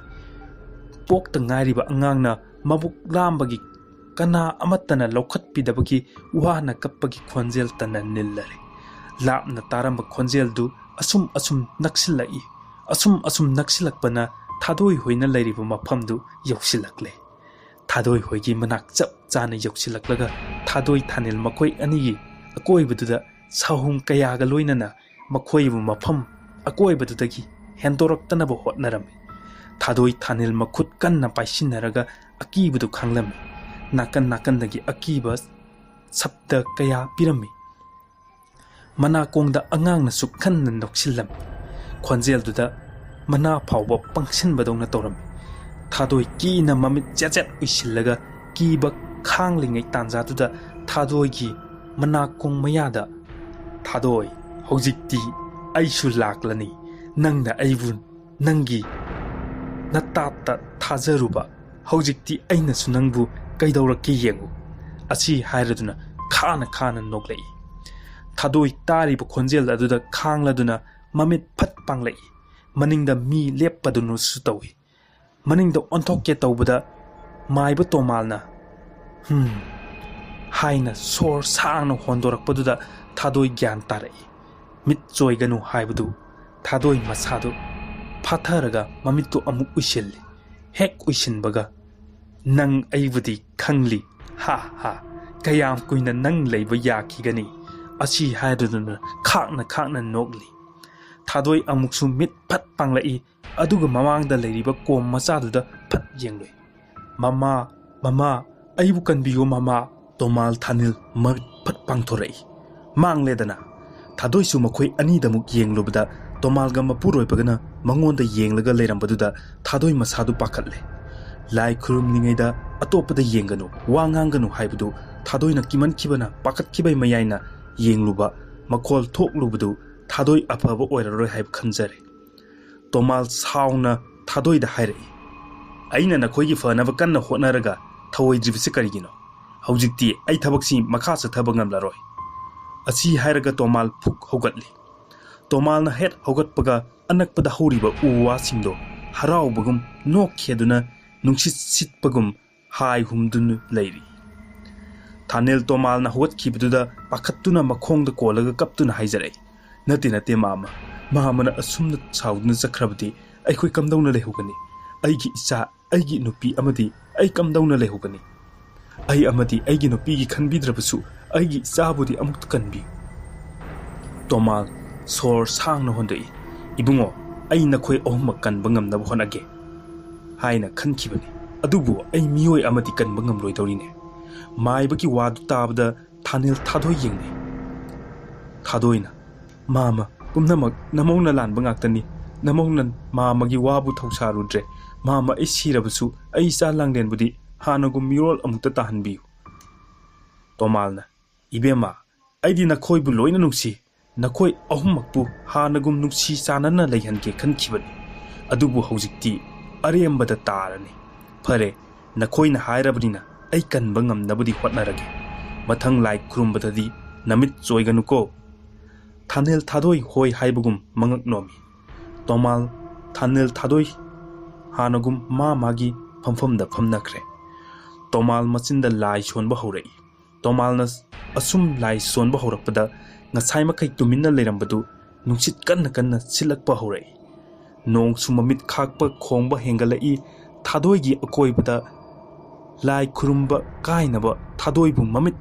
ꯄꯣꯛꯇ ꯉꯥꯏꯔꯤꯕ ꯑꯉꯥꯡꯅ ꯃꯕꯨꯛ ꯂꯥꯝꯕꯒꯤ ꯀꯅꯥ ꯑꯃꯠꯇꯅ ꯂꯧꯈꯠꯄꯤꯗꯕꯒꯤ ꯋꯥꯅ ꯀꯞꯄꯒꯤ ꯈꯣꯟꯖꯦꯜꯇꯅ ꯅꯤꯜꯂꯔꯦ꯫ ꯂꯥꯞꯅ ꯇꯥꯔꯝꯕ ꯈꯣꯟꯖꯦꯜꯗꯨ ꯑꯁꯨꯝ ꯑꯁꯨꯝ ꯅꯛꯁꯤꯜꯂꯛꯏ꯫ ꯑꯁꯨꯝ ꯑꯁꯨꯝ ꯅꯛꯁꯤꯜꯂꯛꯄꯅ ꯊꯥꯗꯣꯏ ꯍꯣꯏꯅ ꯂꯩꯔꯤꯕ ꯃꯐꯝꯗꯨ ꯌꯧꯁꯤꯜꯂꯛꯂꯦ꯫ ꯊꯥꯗꯣꯏ ꯍꯣꯏꯒꯤ ꯃꯅꯥꯛ ꯆꯞ ꯆꯥꯅ ꯌꯧꯁꯤꯜꯂꯛꯂꯒ ꯊꯥꯗꯣꯏ ꯊꯥꯅꯤꯜ ꯃꯈꯣꯏ ꯑꯅꯤꯒꯤ ꯑꯀꯣꯏꯕꯗꯨꯗ ꯁꯥꯍꯨꯝ ꯀꯌꯥꯒ ꯂꯣꯏꯅꯅ ꯃꯈꯣꯏꯕꯨ ꯃꯐꯝ ꯑꯀꯣꯏꯕꯗꯨꯗꯒꯤ ꯍꯦꯟꯗꯣꯔꯛꯇꯅꯕ ꯍꯣꯠꯅꯔꯝꯃꯤ꯫ ꯊꯥꯗꯣꯏ ꯊꯥꯅꯤꯜ ꯃꯈꯨꯠ ꯀꯟꯅ ꯄꯥꯏꯁꯤꯟꯅꯔꯒ ꯑꯀꯤꯕꯗꯨ ꯈꯪꯂꯝꯃꯤ꯫ ꯅꯥꯀꯟ ꯅꯥꯀꯟꯗꯒꯤ ꯑꯀꯤꯕ ꯁꯞꯗ ꯀꯌꯥ ꯄꯤꯔꯝꯃꯤ꯫ ꯃꯅꯥꯀꯣꯡꯗ ꯑꯉꯥꯡꯅꯁꯨ ꯀꯟꯅ ꯅꯣꯛꯁꯤꯜꯂꯝꯃꯤ꯫ ꯈꯣꯟꯖꯦꯜꯗꯨꯗ ꯃꯅꯥ ꯐꯥꯎꯕ ꯄꯪꯁꯤꯟꯕꯗꯧꯅ ꯇꯧꯔꯝꯃꯤ꯫ ꯊꯥꯗꯣꯏ ꯀꯤꯅ ꯃꯃꯤꯠ ꯆꯦꯠ ꯆꯦꯠ ꯎꯏꯁꯤꯜꯂꯒ ꯀꯤꯕ ꯈꯥꯡꯂꯤꯉꯩ ꯇꯥꯟꯖꯥꯗꯨꯗ ꯊꯥꯗꯣꯏꯒꯤ ꯃꯅꯥꯀꯣꯡ ꯃꯌꯥꯗ, "ꯊꯥꯗꯣꯏ, ꯍꯧꯖꯤꯛꯇꯤ ꯑꯩꯁꯨ ꯂꯥꯛꯂꯅꯤ꯫ ꯅꯪꯅ ꯑꯩꯕꯨ ꯅꯪꯒꯤ ꯅꯇꯥꯠꯇ ꯊꯥꯖꯔꯨꯕ, ꯍꯧꯖꯤꯛꯇꯤ ꯑꯩꯅꯁꯨ ꯅꯪꯕꯨ ꯀꯩꯗꯧꯔꯛꯀꯦ ꯌꯦꯡꯉꯨ"꯫ ꯑꯁꯤ ꯍꯥꯏꯔꯗꯨꯅ ꯈꯥꯅ ꯈꯥꯅ ꯅꯣꯛꯂꯛꯏ꯫ ꯊꯥꯗꯣꯏ ꯇꯥꯔꯤꯕ ꯈꯣꯟꯖꯦꯜ ꯑꯗꯨꯗ ꯈꯥꯡꯂꯗꯨꯅ ꯃꯃꯤꯠ ꯐꯠ ꯄꯥꯡꯂꯛꯏ꯫ ꯃꯅꯤꯡꯗ ꯃꯤ ꯂꯦꯞꯄꯗꯨꯅꯁꯨ ꯇꯧꯏ꯫ ꯃꯅꯤꯡꯗ ꯑꯣꯟꯊꯣꯛꯀꯦ ꯇꯧꯕꯗ ꯃꯥꯏꯕ ꯇꯣꯃꯥꯜꯅ "ꯍꯨꯝ" ꯍꯥꯏꯅ ꯁꯣꯔ ꯁꯥꯡꯅ ꯍꯣꯟꯗꯣꯔꯛꯄꯗꯨꯗ ꯊꯥꯗꯣꯏ ꯒ꯭ꯌꯥꯟ ꯇꯥꯔꯛꯏ꯫ ꯃꯤꯠ ꯆꯣꯏꯒꯅꯨ ꯍꯥꯏꯕꯗꯨ꯫ ꯊꯥꯗꯣꯏ ꯃꯁꯥꯗꯨ ꯐꯥꯊꯔꯒ ꯃꯃꯤꯠꯇꯨ ꯑꯃꯨꯛ ꯎꯏꯁꯤꯜꯂꯤ꯫ ꯍꯦꯛ ꯎꯏꯁꯤꯟꯕꯒ, "ꯅꯪ ꯑꯩꯕꯨꯗꯤ ꯈꯪꯂꯤ, ꯍꯥ ꯍꯥ, ꯀꯌꯥꯝ ꯀꯨꯏꯅ ꯅꯪ ꯂꯩꯕ ꯌꯥꯈꯤꯒꯅꯤ?" ꯑꯁꯤ ꯍꯥꯏꯔꯗꯨꯅ ꯈꯥꯛꯅ ꯈꯥꯛꯅ ꯅꯣꯛꯂꯤ꯫ ꯊꯥꯗꯣꯏ ꯑꯃꯨꯛꯁꯨ ꯃꯤꯠ ꯐꯠ ꯄꯥꯡꯂꯛꯏ, ꯑꯗꯨꯒ ꯃꯃꯥꯡꯗ ꯂꯩꯔꯤꯕ ꯀꯣꯝ ꯃꯆꯥꯗꯨꯗ ꯐꯠ ꯌꯦꯡꯂꯨꯏ꯫ "ꯃꯃꯥ, ꯃꯃꯥ, ꯑꯩꯕꯨ ꯀꯟꯕꯤꯌꯨ ꯃꯃꯥ"꯫ ꯇꯣꯃꯥꯜ ꯊꯥꯅꯤꯜ ꯃꯃꯤꯠ ꯐꯠ ꯄꯥꯡꯊꯣꯔꯛꯏ꯫ ꯃꯥꯡꯂꯦꯗꯅ꯫ ꯊꯥꯗꯣꯏꯁꯨ ꯃꯈꯣꯏ ꯑꯅꯤꯗꯃꯨꯛ ꯌꯦꯡꯂꯨꯕꯗ ꯇꯣꯃꯥꯜꯒ ꯃꯄꯨꯔꯣꯏꯕꯒꯅ ꯃꯉꯣꯟꯗ ꯌꯦꯡꯂꯒ ꯂꯩꯔꯝꯕꯗꯨꯗ ꯊꯥꯗꯣꯏ ꯃꯁꯥꯗꯨ ꯄꯥꯈꯠꯂꯦ꯫ ꯂꯥꯏ ꯈꯨꯔꯨꯝꯂꯤꯉꯩꯗ ꯑꯇꯣꯞꯄꯗ ꯌꯦꯡꯒꯅꯨ, ꯋꯥ ꯉꯥꯡꯒꯅꯨ ꯍꯥꯏꯕꯗꯨ ꯊꯥꯗꯣꯏꯅ ꯀꯤꯃꯟꯈꯤꯕꯅ ꯄꯥꯈꯠꯈꯤꯕꯩ ꯃꯌꯥꯏꯅ ꯌꯦꯡꯂꯨꯕ, ꯃꯈꯣꯜ ꯊꯣꯛꯂꯨꯕꯗꯨ ꯊꯥꯗꯣꯏ ꯑꯐꯕ ꯑꯣꯏꯔꯔꯣꯏ ꯍꯥꯏꯕ ꯈꯟꯖꯔꯦ꯫ ꯇꯣꯃꯥꯜ ꯁꯥꯎꯅ ꯊꯥꯗꯣꯏꯗ ꯍꯥꯏꯔꯛꯏ, "ꯑꯩꯅ ꯅꯈꯣꯏꯒꯤ ꯐꯅꯕ ꯀꯟꯅ ꯍꯣꯠꯅꯔꯒ ꯊꯧꯑꯣꯏꯗ꯭ꯔꯤꯕꯁꯤ ꯀꯔꯤꯒꯤꯅꯣ? ꯍꯧꯖꯤꯛꯇꯤ ꯑꯩ ꯊꯕꯛꯁꯤ ꯃꯈꯥ ꯆꯠꯊꯕ ꯉꯝꯂꯔꯣꯏ"꯫ ꯑꯁꯤ ꯍꯥꯏꯔꯒ ꯇꯣꯃꯥꯜ ꯐꯨꯛ ꯍꯧꯒꯠꯂꯤ꯫ ꯇꯣꯃꯥꯜꯅ ꯍꯦꯛ ꯍꯧꯒꯠꯄꯒ ꯑꯅꯛꯄꯗ ꯍꯧꯔꯤꯕ ꯎ ꯋꯥꯁꯤꯡꯗꯣ ꯍꯔꯥꯎꯕꯒꯨꯝ ꯅꯣꯛꯈꯦꯗꯨꯅ ꯅꯨꯡꯁꯤꯠ ꯁꯤꯠꯄꯒꯨꯝ ꯍꯥꯏ ꯍꯨꯝꯗꯨꯅ ꯂꯩꯔꯤ꯫ ꯊꯥꯅꯦꯜ ꯇꯣꯃꯥꯜꯅ ꯍꯧꯒꯠꯈꯤꯕꯗꯨꯗ ꯄꯥꯈꯠꯇꯨꯅ ꯃꯈꯣꯡꯗ ꯀꯣꯜꯂꯒ ꯀꯞꯇꯨꯅ ꯍꯥꯏꯖꯔꯛꯏ, "ꯅꯠꯇꯦ, ꯅꯠꯇꯦ, ꯃꯥꯃ꯫ ꯃꯥꯃꯅ ꯑꯁꯨꯝꯅ ꯁꯥꯎꯗꯨꯅ ꯆꯠꯈ꯭ꯔꯕꯗꯤ ꯑꯩꯈꯣꯏ ꯀꯝꯗꯧꯅ ꯂꯩꯍꯧꯒꯅꯤ? ꯑꯩꯒꯤ ꯏꯆꯥ, ꯑꯩꯒꯤ ꯅꯨꯄꯤ ꯑꯃꯗꯤ ꯑꯩ ꯀꯝꯗꯧꯅ ꯂꯩꯍꯧꯒꯅꯤ? ꯑꯩ ꯑꯃꯗꯤ ꯑꯩꯒꯤ ꯅꯨꯄꯤꯒꯤ ꯈꯟꯕꯤꯗ꯭ꯔꯕꯁꯨ ꯑꯩꯒꯤ ꯏꯆꯥꯕꯨꯗꯤ ꯑꯃꯨꯛꯇ ꯀꯟꯕꯤꯌꯨ"꯫ ꯇꯣꯃꯥꯜ ꯁꯣꯔ ꯁꯥꯡꯅ ꯍꯣꯟꯗꯣꯛꯏ꯫ "ꯏꯕꯨꯡꯉꯣ, ꯑꯩ ꯅꯈꯣꯏ ꯑꯍꯨꯝꯃꯛ ꯀꯟꯕ ꯉꯝꯅꯕ ꯍꯣꯠꯅꯒꯦ" ꯍꯥꯏꯅ ꯈꯟꯈꯤꯕꯅꯤ꯫ ꯑꯗꯨꯕꯨ ꯑꯩ ꯃꯤꯑꯣꯏ ꯑꯃꯗꯤ ꯀꯟꯕ ꯉꯝꯂꯣꯏꯗꯧꯔꯤꯅꯦ꯫ ꯃꯥꯏꯕꯒꯤ ꯋꯥꯗꯨ ꯇꯥꯕꯗ ꯊꯥꯅꯦꯜ ꯊꯥꯗꯣꯏ ꯌꯦꯡꯅꯩ꯫ ꯊꯥꯗꯣꯏꯅ, "ꯃꯥꯃ, ꯄꯨꯝꯅꯃꯛ ꯅꯃꯧꯅ ꯂꯥꯟꯕ ꯉꯥꯛꯇꯅꯤ꯫ ꯅꯃꯧꯅ ꯃꯥꯝꯃꯒꯤ ꯋꯥꯕꯨ ꯊꯧꯁꯥꯔꯨꯗ꯭ꯔꯦ꯫ ꯃꯥꯝꯃ, ꯑꯩ ꯁꯤꯔꯕꯁꯨ ꯑꯩ ꯏꯆꯥ ꯂꯥꯡꯂꯦꯟꯕꯨꯗꯤ ꯍꯥꯟꯅꯒꯨꯝ ꯃꯤꯔꯣꯜ ꯑꯃꯨꯛꯇ ꯇꯥꯍꯟꯕꯤꯌꯨ꯫ ꯇꯣꯃꯥꯜꯅ, ꯏꯕꯦꯝꯃ, ꯑꯩꯗꯤ ꯅꯈꯣꯏꯕꯨ ꯂꯣꯏꯅ ꯅꯨꯡꯁꯤ꯫ ꯅꯈꯣꯏ ꯑꯍꯨꯝꯃꯛꯄꯨ ꯍꯥꯟꯅꯒꯨꯝ ꯅꯨꯡꯁꯤ ꯆꯥꯟꯅꯅ ꯂꯩꯍꯟꯒꯦ ꯈꯟꯈꯤꯕꯅꯤ꯫ ꯑꯗꯨꯕꯨ ꯍꯧꯖꯤꯛꯇꯤ ꯑꯔꯦꯝꯕꯗ ꯇꯥꯔꯅꯤ꯫ ꯐꯔꯦ, ꯅꯈꯣꯏꯅ ꯍꯥꯏꯔꯕꯅꯤꯅ ꯑꯩ ꯀꯟꯕ ꯉꯝꯅꯕꯗꯤ ꯍꯣꯠꯅꯔꯒꯦ꯫ ꯃꯊꯪ ꯂꯥꯏ ꯈꯨꯔꯨꯝꯕꯗꯗꯤ ꯅꯃꯤꯠ ꯆꯣꯏꯒꯅꯨꯀꯣ꯫ ꯊꯥꯅꯦꯜ ꯊꯥꯗꯣꯏ ꯍꯣꯏ ꯍꯥꯏꯕꯒꯨꯝ ꯃꯉꯛ ꯅꯣꯝꯃꯤ꯫ ꯇꯣꯃꯥꯜ, ꯊꯥꯅꯦꯜ ꯊꯥꯗꯣꯏ ꯍꯥꯟꯅꯒꯨꯝ ꯃꯥ ꯃꯥꯒꯤ ꯐꯝꯐꯝꯗ ꯐꯝꯅꯈ꯭ꯔꯦ꯫ ꯇꯣꯃꯥꯜ ꯃꯆꯤꯟꯗ ꯂꯥꯏ ꯁꯣꯟꯕ ꯍꯧꯔꯛꯏ꯫ ꯇꯣꯃꯥꯜꯅ ꯑꯁꯨꯝ ꯂꯥꯏ ꯁꯣꯟꯕ ꯍꯧꯔꯛꯄꯗ ꯉꯁꯥꯏ ꯃꯈꯩ ꯇꯨꯃꯤꯟꯅ ꯂꯩꯔꯝꯕꯗꯨ ꯅꯨꯡꯁꯤꯠ ꯀꯟꯅ ꯀꯟꯅ ꯁꯤꯠꯂꯛꯄ ꯍꯧꯔꯛꯏ꯫ ꯅꯣꯡꯁꯨ ꯃꯃꯤꯠ ꯈꯥꯛꯄ ꯈꯣꯡꯕ ꯍꯦꯟꯒꯠꯂꯛꯏ꯫ ꯊꯥꯗꯣꯏꯒꯤ ꯑꯀꯣꯏꯕꯗ ꯂꯥꯏ ꯈꯨꯔꯨꯝꯕ ꯀꯥꯏꯅꯕ ꯊꯥꯗꯣꯏꯕꯨ ꯃꯃꯤꯠ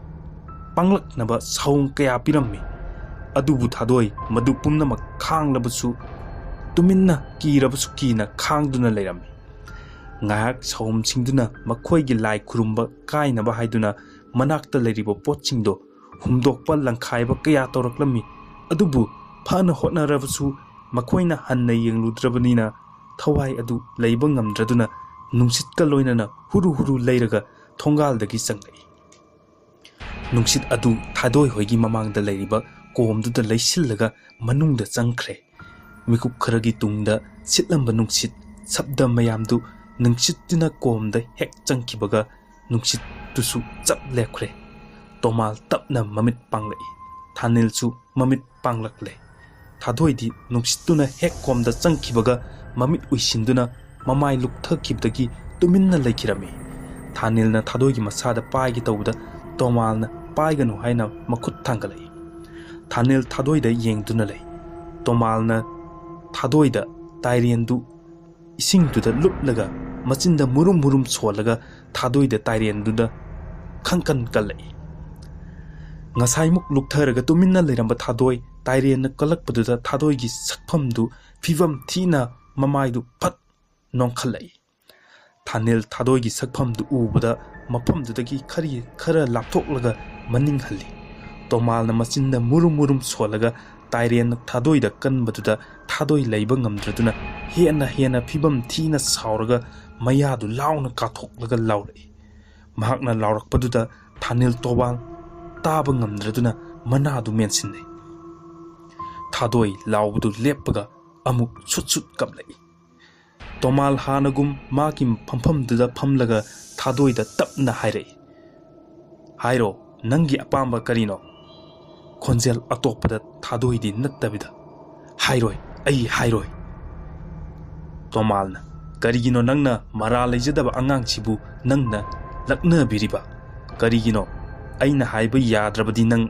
ꯄꯥꯡꯂꯛꯅꯕ ꯁꯥꯎꯝ ꯀꯌꯥ ꯄꯤꯔꯝꯃꯤ꯫ ꯑꯗꯨꯕꯨ ꯊꯥꯗꯣꯏ ꯃꯗꯨ ꯄꯨꯝꯅꯃꯛ ꯈꯥꯡꯂꯕꯁꯨ ꯇꯨꯃꯤꯟꯅ ꯀꯤꯔꯕꯁꯨ ꯀꯤꯅ ꯈꯥꯡꯗꯨꯅ ꯂꯩꯔꯝꯃꯤ꯫ ꯉꯥꯏꯍꯥꯛ ꯁꯥꯎꯝꯁꯤꯡꯗꯨꯅ ꯃꯈꯣꯏꯒꯤ ꯂꯥꯏ ꯈꯨꯔꯨꯝꯕ ꯀꯥꯏꯅꯕ ꯍꯥꯏꯗꯨꯅ ꯃꯅꯥꯛꯇ ꯂꯩꯔꯤꯕ ꯄꯣꯠꯁꯤꯡꯗꯣ ꯍꯨꯝꯗꯣꯛꯄ ꯂꯪꯈꯥꯏꯕ ꯀꯌꯥ ꯇꯧꯔꯛꯂꯝꯃꯤ꯫ ꯑꯗꯨꯕꯨ ꯐꯅ ꯍꯣꯠꯅꯔꯕꯁꯨ ꯃꯈꯣꯏꯅ ꯍꯟꯅ ꯌꯦꯡꯂꯨꯗ꯭ꯔꯕꯅꯤꯅ ꯊꯋꯥꯏ ꯑꯗꯨ ꯂꯩꯕ ꯉꯝꯗ꯭ꯔꯗꯨꯅ ꯅꯨꯡꯁꯤꯠꯀ ꯂꯣꯏꯅꯅ ꯍꯨꯔꯨ ꯍꯨꯔꯨ ꯂꯩꯔꯒ ꯊꯣꯡꯒꯥꯜꯗꯒꯤ ꯆꯪꯂꯛꯏ꯫ ꯅꯨꯡꯁꯤꯠ ꯑꯗꯨ ꯊꯥꯗꯣꯏ ꯍꯣꯏꯒꯤ ꯃꯃꯥꯡꯗ ꯂꯩꯔꯤꯕ ꯀꯣꯝꯗꯨꯗ ꯂꯩꯁꯤꯜꯂꯒ ꯃꯅꯨꯡꯗ ꯆꯪꯈ꯭ꯔꯦ꯫ ꯃꯤꯀꯨꯞ ꯈꯔꯒꯤ ꯇꯨꯡꯗ ꯁꯤꯠꯂꯝꯕ ꯅꯨꯡꯁꯤꯠ ꯁꯕꯗ ꯃꯌꯥꯝꯗꯨ ꯅꯨꯡꯁꯤꯠꯇꯨꯅ ꯀꯣꯝꯗ ꯍꯦꯛ ꯆꯪꯈꯤꯕꯒ ꯅꯨꯡꯁꯤꯠꯇꯨꯁꯨ ꯆꯞ ꯂꯦꯞꯈ꯭ꯔꯦ꯫ ꯇꯣꯃꯥꯜ ꯇꯞꯅ ꯃꯃꯤꯠ ꯄꯥꯡꯂꯛꯏ꯫ ꯊꯥꯅꯤꯜꯁꯨ ꯃꯃꯤꯠ ꯄꯥꯡꯂꯛꯂꯦ꯫ ꯊꯥꯗꯣꯏꯗꯤ ꯅꯨꯡꯁꯤꯠꯇꯨꯅ ꯍꯦꯛ ꯀꯣꯝꯗ ꯆꯪꯈꯤꯕꯒ ꯃꯃꯤꯠ ꯎꯏꯁꯤꯟꯗꯨꯅ ꯃꯃꯥꯏ ꯂꯨꯞꯊꯈꯤꯕꯗꯒꯤ ꯇꯨꯃꯤꯟꯅ ꯂꯩꯈꯤꯔꯝꯃꯤ꯫ ꯊꯥꯅꯤꯜꯅ ꯊꯥꯗꯣꯏꯒꯤ ꯃꯁꯥꯗ ꯄꯥꯏꯒꯦ ꯇꯧꯕꯗ ꯇꯣꯃꯥꯜꯅ ꯄꯥꯏꯒꯅꯨ ꯍꯥꯏꯅ ꯃꯈꯨꯠ ꯊꯥꯡꯒꯠꯂꯛꯏ꯫ ꯊꯥꯅꯤꯜ ꯊꯥꯗꯣꯏꯗ ꯌꯦꯡꯗꯨꯅ ꯂꯩ꯫ ꯇꯣꯃꯥꯜꯅ ꯊꯥꯗꯣꯏꯗ ꯇꯥꯏꯔꯦꯟꯗꯨ ꯏꯁꯤꯡꯗꯨꯗ ꯂꯨꯞꯂꯒ ꯃꯆꯤꯟꯗ ꯃꯨꯔꯨꯝ ꯃꯨꯔꯨꯝ ꯁꯣꯜꯂꯒ ꯊꯥꯗꯣꯏꯗ ꯇꯥꯏꯔꯦꯟꯗꯨꯗ ꯈꯪꯀꯟ ꯀꯜꯂꯛꯏ꯫ ꯉꯁꯥꯏꯃꯨꯛ ꯂꯨꯞꯊꯔꯒ ꯇꯨꯃꯤꯟꯅ ꯂꯩꯔꯝꯕ ꯊꯥꯗꯣꯏ ꯇꯥꯏꯔꯦꯟꯅ ꯀꯜꯂꯛꯄꯗꯨꯗ ꯊꯥꯗꯣꯏꯒꯤ ꯁꯛꯐꯝꯗꯨ ꯐꯤꯕꯝ ꯊꯤꯅ ꯃꯃꯥꯏꯗꯨ ꯐꯠ ꯅꯣꯡꯈꯠꯂꯛꯏ꯫ ꯊꯥꯅꯤꯜ ꯊꯥꯗꯣꯏꯒꯤ ꯁꯛꯐꯝꯗꯨ ꯎꯕꯗ ꯃꯐꯝꯗꯨꯗꯒꯤ ꯈꯔꯤ ꯈꯔ ꯂꯥꯞꯊꯣꯛꯂꯒ ꯃꯅꯤꯡ ꯍꯜꯂꯤ꯫ ꯇꯣꯃꯥꯜꯅ ꯃꯆꯤꯟꯗ ꯃꯨꯔꯨꯝ ꯃꯨꯔꯨꯝ ꯁꯣꯜꯂꯒ ꯇꯥꯏꯔꯦꯟꯅ ꯊꯥꯗꯣꯏꯗ ꯀꯟꯕꯗꯨꯗ ꯊꯥꯗꯣꯏ ꯂꯩꯕ ꯉꯝꯗ꯭ꯔꯗꯨꯅ ꯍꯦꯟꯅ ꯍꯦꯟꯅ ꯐꯤꯕꯝ ꯊꯤꯅ ꯁꯥꯎꯔꯒ ꯃꯌꯥꯗꯨ ꯂꯥꯎꯅ ꯀꯥꯊꯣꯛꯂꯒ ꯂꯥꯎꯔꯛꯏ꯫ ꯃꯍꯥꯛꯅ ꯂꯥꯎꯔꯛꯄꯗꯨꯗ ꯊꯥꯅꯤꯜ ꯇꯣꯕꯥꯜ ꯇꯥꯕ ꯉꯝꯗ꯭ꯔꯗꯨꯅ ꯃꯅꯥꯗꯨ ꯃꯦꯟꯁꯤꯟꯅꯩ꯫ ꯊꯥꯗꯣꯏ ꯂꯥꯎꯕꯗꯨ ꯂꯦꯞꯄꯒ ꯑꯃꯨꯛ ꯁꯨꯠ ꯁꯨꯠ ꯀꯞꯂꯛꯏ꯫ ꯇꯣꯃꯥꯜ ꯍꯥꯟꯅꯒꯨꯝ ꯃꯥꯒꯤ ꯐꯝꯐꯝꯗꯨꯗ ꯐꯝꯂꯒ ꯊꯥꯗꯣꯏꯗ ꯇꯞꯅ ꯍꯥꯏꯔꯛꯏ, "ꯍꯥꯏꯔꯣ, ꯅꯪꯒꯤ ꯑꯄꯥꯝꯕ ꯀꯔꯤꯅꯣ?" ꯈꯣꯟꯖꯦꯜ ꯑꯇꯣꯞꯄꯗ ꯊꯥꯗꯣꯏꯗꯤ ꯅꯠꯇꯕꯤꯗ, "ꯍꯥꯏꯔꯣꯏ, ꯑꯩ ꯍꯥꯏꯔꯣꯏ꯫" ꯇꯣꯃꯥꯜꯅ, "ꯀꯔꯤꯒꯤꯅꯣ ꯅꯪꯅ ꯃꯔꯥ ꯂꯩꯖꯗꯕ ꯑꯉꯥꯡꯁꯤꯕꯨ ꯅꯪꯅ ꯂꯛꯅꯕꯤꯔꯤꯕ? ꯀꯔꯤꯒꯤꯅꯣ? ꯑꯩꯅ ꯍꯥꯏꯕ ꯌꯥꯗ꯭ꯔꯕꯗꯤ ꯅꯪ?"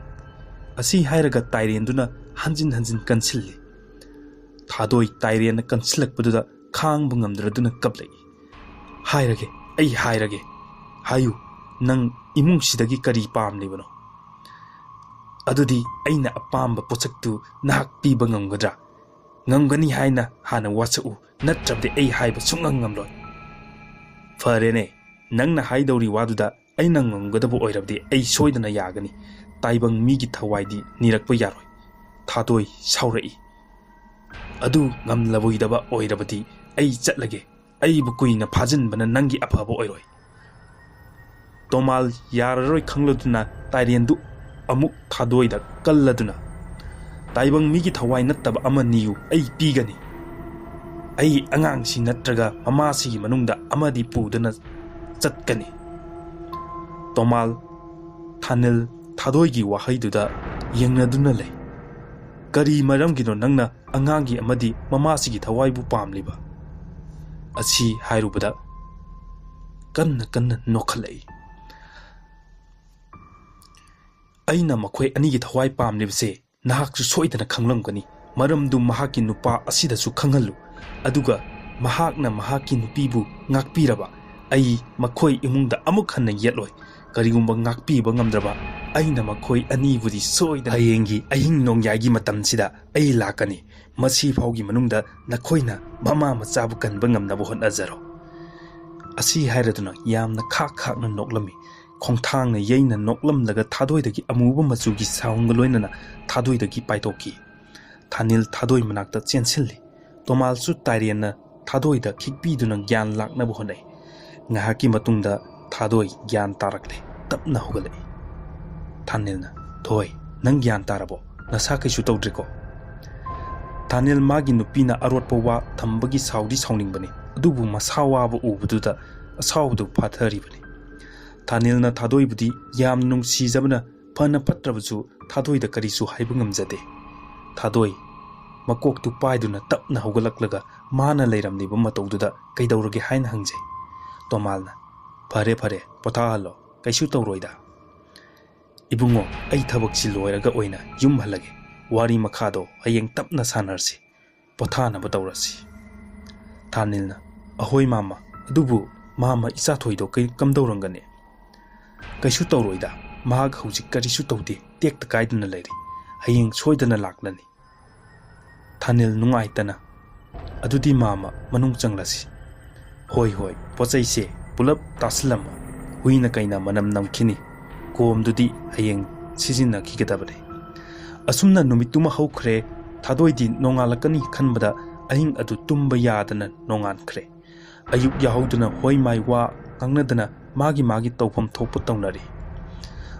ꯑꯁꯤ ꯍꯥꯏꯔꯒ ꯇꯥꯏꯔꯦꯟꯗꯨꯅ ꯍꯟꯖꯤꯟ ꯍꯟꯖꯤꯟ ꯀꯟꯁꯤꯜꯂꯤ꯫ ꯊꯥꯗꯣꯏ ꯇꯥꯏꯔꯦꯟꯅ ꯀꯟꯁꯤꯜꯂꯛꯄꯗꯨꯗ ꯈꯥꯡꯕ ꯉꯝꯗ꯭ꯔꯗꯨꯅ ꯀꯞꯂꯛꯏ꯫ "ꯍꯥꯏꯔꯒꯦ, ꯑꯩ ꯍꯥꯏꯔꯒꯦ꯫ ꯍꯥꯏꯌꯨ, ꯅꯪ ꯏꯃꯨꯡꯁꯤꯗꯒꯤ ꯀꯔꯤ ꯄꯥꯝꯂꯤꯕꯅꯣ? ꯑꯗꯨꯗꯤ ꯑꯩꯅ ꯑꯄꯥꯝꯕ ꯄꯣꯠꯁꯛꯇꯨ ꯅꯍꯥꯛ ꯄꯤꯕ ꯉꯝꯒꯗ꯭ꯔꯥ? ꯉꯝꯒꯅꯤ ꯍꯥꯏꯅ ꯍꯥꯟꯅ ꯋꯥꯁꯛꯎ, ꯅꯠꯇ꯭ꯔꯕꯗꯤ ꯑꯩ ꯍꯥꯏꯕ ꯁꯨꯡꯉꯝ ꯉꯝꯂꯣꯏ꯫" "ꯐꯔꯦꯅꯦ, ꯅꯪꯅ ꯍꯥꯏꯗꯧꯔꯤ ꯋꯥꯗꯨꯗ ꯑꯩꯅ ꯉꯝꯒꯗꯕ ꯑꯣꯏꯔꯕꯗꯤ ꯑꯩ ꯁꯣꯏꯗꯅ ꯌꯥꯒꯅꯤ꯫ ꯇꯥꯏꯕꯪ ꯃꯤꯒꯤ ꯊꯋꯥꯏꯗꯤ ꯅꯤꯔꯛꯄ ꯌꯥꯔꯣꯏ꯫" ꯊꯥꯗꯣꯏ ꯁꯥꯎꯔꯛꯏ꯫ "ꯑꯗꯨ ꯉꯝꯂꯕꯣꯏꯗꯕ ꯑꯣꯏꯔꯕꯗꯤ ꯑꯩ ꯆꯠꯂꯒꯦ꯫ ꯑꯩꯕꯨ ꯀꯨꯏꯅ ꯐꯥꯖꯤꯟꯕꯅ ꯅꯪꯒꯤ ꯑꯐꯕ ꯑꯣꯏꯔꯣꯏ꯫" ꯇꯣꯃꯥꯜ ꯌꯥꯔꯔꯣꯏ ꯈꯪꯂꯗꯨꯅ ꯇꯥꯏꯔꯦꯟꯗꯨ ꯑꯃꯨꯛ ꯊꯥꯗꯣꯏꯗ ꯀꯜꯂꯗꯨꯅ, "ꯇꯥꯏꯕꯪ ꯃꯤꯒꯤ ꯊꯋꯥꯏ ꯅꯠꯇꯕ ꯑꯃ ꯅꯤꯌꯨ, ꯑꯩ ꯄꯤꯒꯅꯤ꯫ ꯑꯩ ꯑꯉꯥꯡꯁꯤ ꯅꯠꯇ꯭ꯔꯒ ꯃꯃꯥꯁꯤꯒꯤ ꯃꯅꯨꯡꯗ ꯑꯃꯗꯤ ꯄꯨꯗꯨꯅ ꯆꯠꯀꯅꯤ꯫" ꯇꯣꯃꯥꯜ ꯊꯥꯅꯤꯜ ꯊꯥꯗꯣꯏꯒꯤ ꯋꯥꯍꯩꯗꯨꯗ ꯌꯦꯡꯅꯗꯨꯅ ꯂꯩ꯫ "ꯀꯔꯤ ꯃꯔꯝꯒꯤꯅꯣ ꯅꯪꯅ ꯑꯉꯥꯡꯒꯤ ꯑꯃꯗꯤ ꯃꯃꯥꯁꯤꯒꯤ ꯊꯋꯥꯏꯕꯨ ꯄꯥꯝꯂꯤꯕ?" ꯑꯁꯤ ꯍꯥꯏꯔꯨꯕꯗ ꯀꯟꯅ ꯀꯟꯅ ꯅꯣꯛꯈꯠꯂꯛꯏ꯫ "ꯑꯩꯅ ꯃꯈꯣꯏ ꯑꯅꯤꯒꯤ ꯊꯋꯥꯏ ꯄꯥꯝꯂꯤꯕꯁꯦ ꯅꯍꯥꯛꯁꯨ ꯁꯣꯏꯗꯅ ꯈꯪꯂꯝꯒꯅꯤ꯫ ꯃꯔꯝꯗꯨ ꯃꯍꯥꯛꯀꯤ ꯅꯨꯄꯥ ꯑꯁꯤꯗꯁꯨ ꯈꯪꯍꯜꯂꯨ꯫ ꯑꯗꯨꯒ ꯃꯍꯥꯛꯅ ꯃꯍꯥꯛꯀꯤ ꯅꯨꯄꯤꯕꯨ ꯉꯥꯛꯄꯤꯔꯕ ꯑꯩ ꯃꯈꯣꯏ ꯏꯃꯨꯡꯗ ꯑꯃꯨꯛ ꯍꯟꯅ ꯌꯦꯠꯂꯣꯏ꯫ ꯀꯔꯤꯒꯨꯝꯕ ꯉꯥꯛꯄꯤꯕ ꯉꯝꯗ꯭ꯔꯕ ꯑꯩꯅ ꯃꯈꯣꯏ ꯑꯅꯤꯕꯨꯗꯤ ꯁꯣꯏꯗꯅ ꯍꯌꯦꯡꯒꯤ ꯑꯍꯤꯡ ꯅꯣꯡꯌꯥꯏꯒꯤ ꯃꯇꯝꯁꯤꯗ ꯑꯩ ꯂꯥꯛꯀꯅꯤ꯫ ꯃꯁꯤ ꯐꯥꯎꯒꯤ ꯃꯅꯨꯡꯗ ꯅꯈꯣꯏꯅ ꯃꯃꯥ ꯃꯆꯥꯕꯨ ꯀꯟꯕ ꯉꯝꯅꯕ ꯍꯣꯠꯅꯖꯔꯣ꯫" ꯑꯁꯤ ꯍꯥꯏꯔꯗꯨꯅ ꯌꯥꯝꯅ ꯈꯥꯛ ꯈꯥꯛꯅ ꯅꯣꯛꯂꯝꯃꯤ꯫ ꯈꯣꯡꯊꯥꯡꯅ ꯌꯩꯅ ꯅꯣꯛꯂꯝꯂꯒ ꯊꯥꯗꯣꯏꯗꯒꯤ ꯑꯃꯨꯕ ꯃꯆꯨꯒꯤ ꯁꯥꯎꯟꯒ ꯂꯣꯏꯅꯅ ꯊꯥꯗꯣꯏꯗꯒꯤ ꯄꯥꯏꯊꯣꯛꯈꯤ꯫ ꯊꯥꯅꯤꯜ ꯊꯥꯗꯣꯏ ꯃꯅꯥꯛꯇ ꯆꯦꯟꯁꯤꯜꯂꯤ꯫ ꯇꯣꯃꯥꯜꯁꯨ ꯇꯥꯏꯔꯦꯟꯅ ꯊꯥꯗꯣꯏꯗ ꯈꯤꯛꯄꯤꯗꯨꯅ ꯒ꯭ꯌꯥꯟ ꯂꯥꯛꯅꯕ ꯍꯣꯠꯅꯩ꯫ ꯉꯥꯏꯍꯥꯛꯀꯤ ꯃꯇꯨꯡꯗ ꯊꯥꯗꯣꯏ ꯒ꯭ꯌꯥꯟ ꯇꯥꯔꯛꯂꯦ꯫ ꯇꯞꯅ ꯍꯧꯒꯠꯂꯛꯏ꯫ ꯊꯥꯅꯤꯜꯅ, "ꯊꯣꯏ, ꯅꯪ ꯒ꯭ꯌꯥꯟ ꯇꯥꯔꯕꯣ? ꯅꯁꯥ ꯀꯩꯁꯨ ꯇꯧꯗ꯭ꯔꯦꯀꯣ?" ꯊꯥꯅꯤꯜ ꯃꯥꯒꯤ ꯅꯨꯄꯤꯅ ꯑꯔꯣꯠꯄ ꯋꯥ ꯊꯝꯕꯒꯤ ꯁꯥꯎꯗꯤ ꯁꯥꯎꯅꯤꯡꯕꯅꯤ, ꯑꯗꯨꯕꯨ ꯃꯁꯥ ꯋꯥꯕ ꯎꯕꯗꯨꯗ ꯑꯁꯥꯎꯕꯗꯨ ꯐꯥꯊꯔꯤꯕꯅꯤ꯫ ꯊꯥꯅꯤꯜꯅ ꯊꯥꯗꯣꯏꯕꯨꯗꯤ ꯌꯥꯝ ꯅꯨꯡꯁꯤꯖꯕꯅ ꯐꯅ ꯐꯠꯇ꯭ꯔꯕꯁꯨ ꯊꯥꯗꯣꯏꯗ ꯀꯔꯤꯁꯨ ꯍꯥꯏꯕ ꯉꯝꯖꯗꯦ꯫ ꯊꯥꯗꯣꯏ ꯃꯀꯣꯛꯇꯨ ꯄꯥꯏꯗꯨꯅ ꯇꯞꯅ ꯍꯧꯒꯠꯂꯛꯂꯒ ꯃꯥꯅ ꯂꯩꯔꯝꯂꯤꯕ ꯃꯇꯧꯗꯨꯗ ꯀꯩꯗꯧꯔꯒꯦ ꯍꯥꯏꯅ ꯍꯪꯖꯩ꯫ ꯇꯣꯃꯥꯜꯅ, "ꯐꯔꯦ ꯐꯔꯦ, ꯄꯣꯊꯥꯍꯜꯂꯣ, ꯀꯩꯁꯨ ꯇꯧꯔꯣꯏꯗ"꯫ "ꯏꯕꯨꯡꯉꯣ, ꯑꯩ ꯊꯕꯛꯁꯤ ꯂꯣꯏꯔꯒ ꯑꯣꯏꯅ ꯌꯨꯝ ꯍꯜꯂꯒꯦ꯫ ꯋꯥꯔꯤ ꯃꯈꯥꯗꯣ ꯍꯌꯦꯡ ꯇꯞꯅ ꯁꯥꯟꯅꯔꯁꯤ꯫ ꯄꯣꯊꯥꯅꯕ ꯇꯧꯔꯁꯤ"꯫ ꯊꯥꯅꯤꯜꯅ, "ꯑꯍꯣꯏ ꯃꯥꯃ, ꯑꯗꯨꯕꯨ ꯃꯥꯃ, ꯏꯆꯥꯊꯣꯏꯗꯣ ꯀꯩ-, ꯀꯝꯗꯧꯔꯝꯒꯅꯤ?" "ꯀꯩꯁꯨ ꯇꯧꯔꯣꯏꯗ, ꯃꯍꯥꯛ ꯍꯧꯖꯤꯛ ꯀꯔꯤꯁꯨ ꯇꯧꯗꯦ, ꯇꯦꯛꯇ ꯀꯥꯏꯗꯅ ꯂꯩꯔꯤ꯫ ꯍꯌꯦꯡ ꯁꯣꯏꯗꯅ ꯂꯥꯛꯂꯅꯤ"꯫ ꯊꯥꯅꯤꯜ ꯅꯨꯡꯉꯥꯏꯇꯅ, "ꯑꯗꯨꯗꯤ ꯃꯥꯃ, ꯃꯅꯨꯡ ꯆꯪꯂꯁꯤ"꯫ "ꯍꯣꯏ ꯍꯣꯏ, ꯄꯣꯠ ꯆꯩꯁꯦ ꯄꯨꯂꯞ ꯇꯥꯁꯤꯜꯂꯝꯃꯣ꯫ ꯍꯨꯏꯅ ꯀꯩꯅ ꯃꯅꯝ ꯅꯝꯈꯤꯅꯤ꯫ ꯀꯣꯝꯗꯨꯗꯤ ꯍꯌꯦꯡ ꯁꯤꯖꯤꯟꯅꯈꯤꯒꯗꯕꯅꯤ"꯫ ꯑꯁꯨꯝꯅ ꯅꯨꯃꯤꯠꯇꯨꯃ ꯍꯧꯈ꯭ꯔꯦ꯫ ꯊꯥꯗꯣꯏꯗꯤ ꯅꯣꯡꯉꯥꯜꯂꯛꯀꯅꯤ ꯈꯟꯕꯗ ꯑꯍꯤꯡ ꯑꯗꯨ ꯇꯨꯝꯕ ꯌꯥꯗꯅ ꯅꯣꯡꯉꯥꯟꯈ꯭ꯔꯦ꯫ ꯑꯌꯨꯛ ꯌꯥꯍꯧꯗꯨꯅ ꯍꯣꯏ ꯃꯥꯏ ꯋꯥ ꯉꯥꯡꯅꯗꯅ ꯃꯥꯒꯤ ꯃꯥꯒꯤ ꯇꯧꯐꯝ ꯊꯣꯛꯄ ꯇꯧꯅꯔꯤ꯫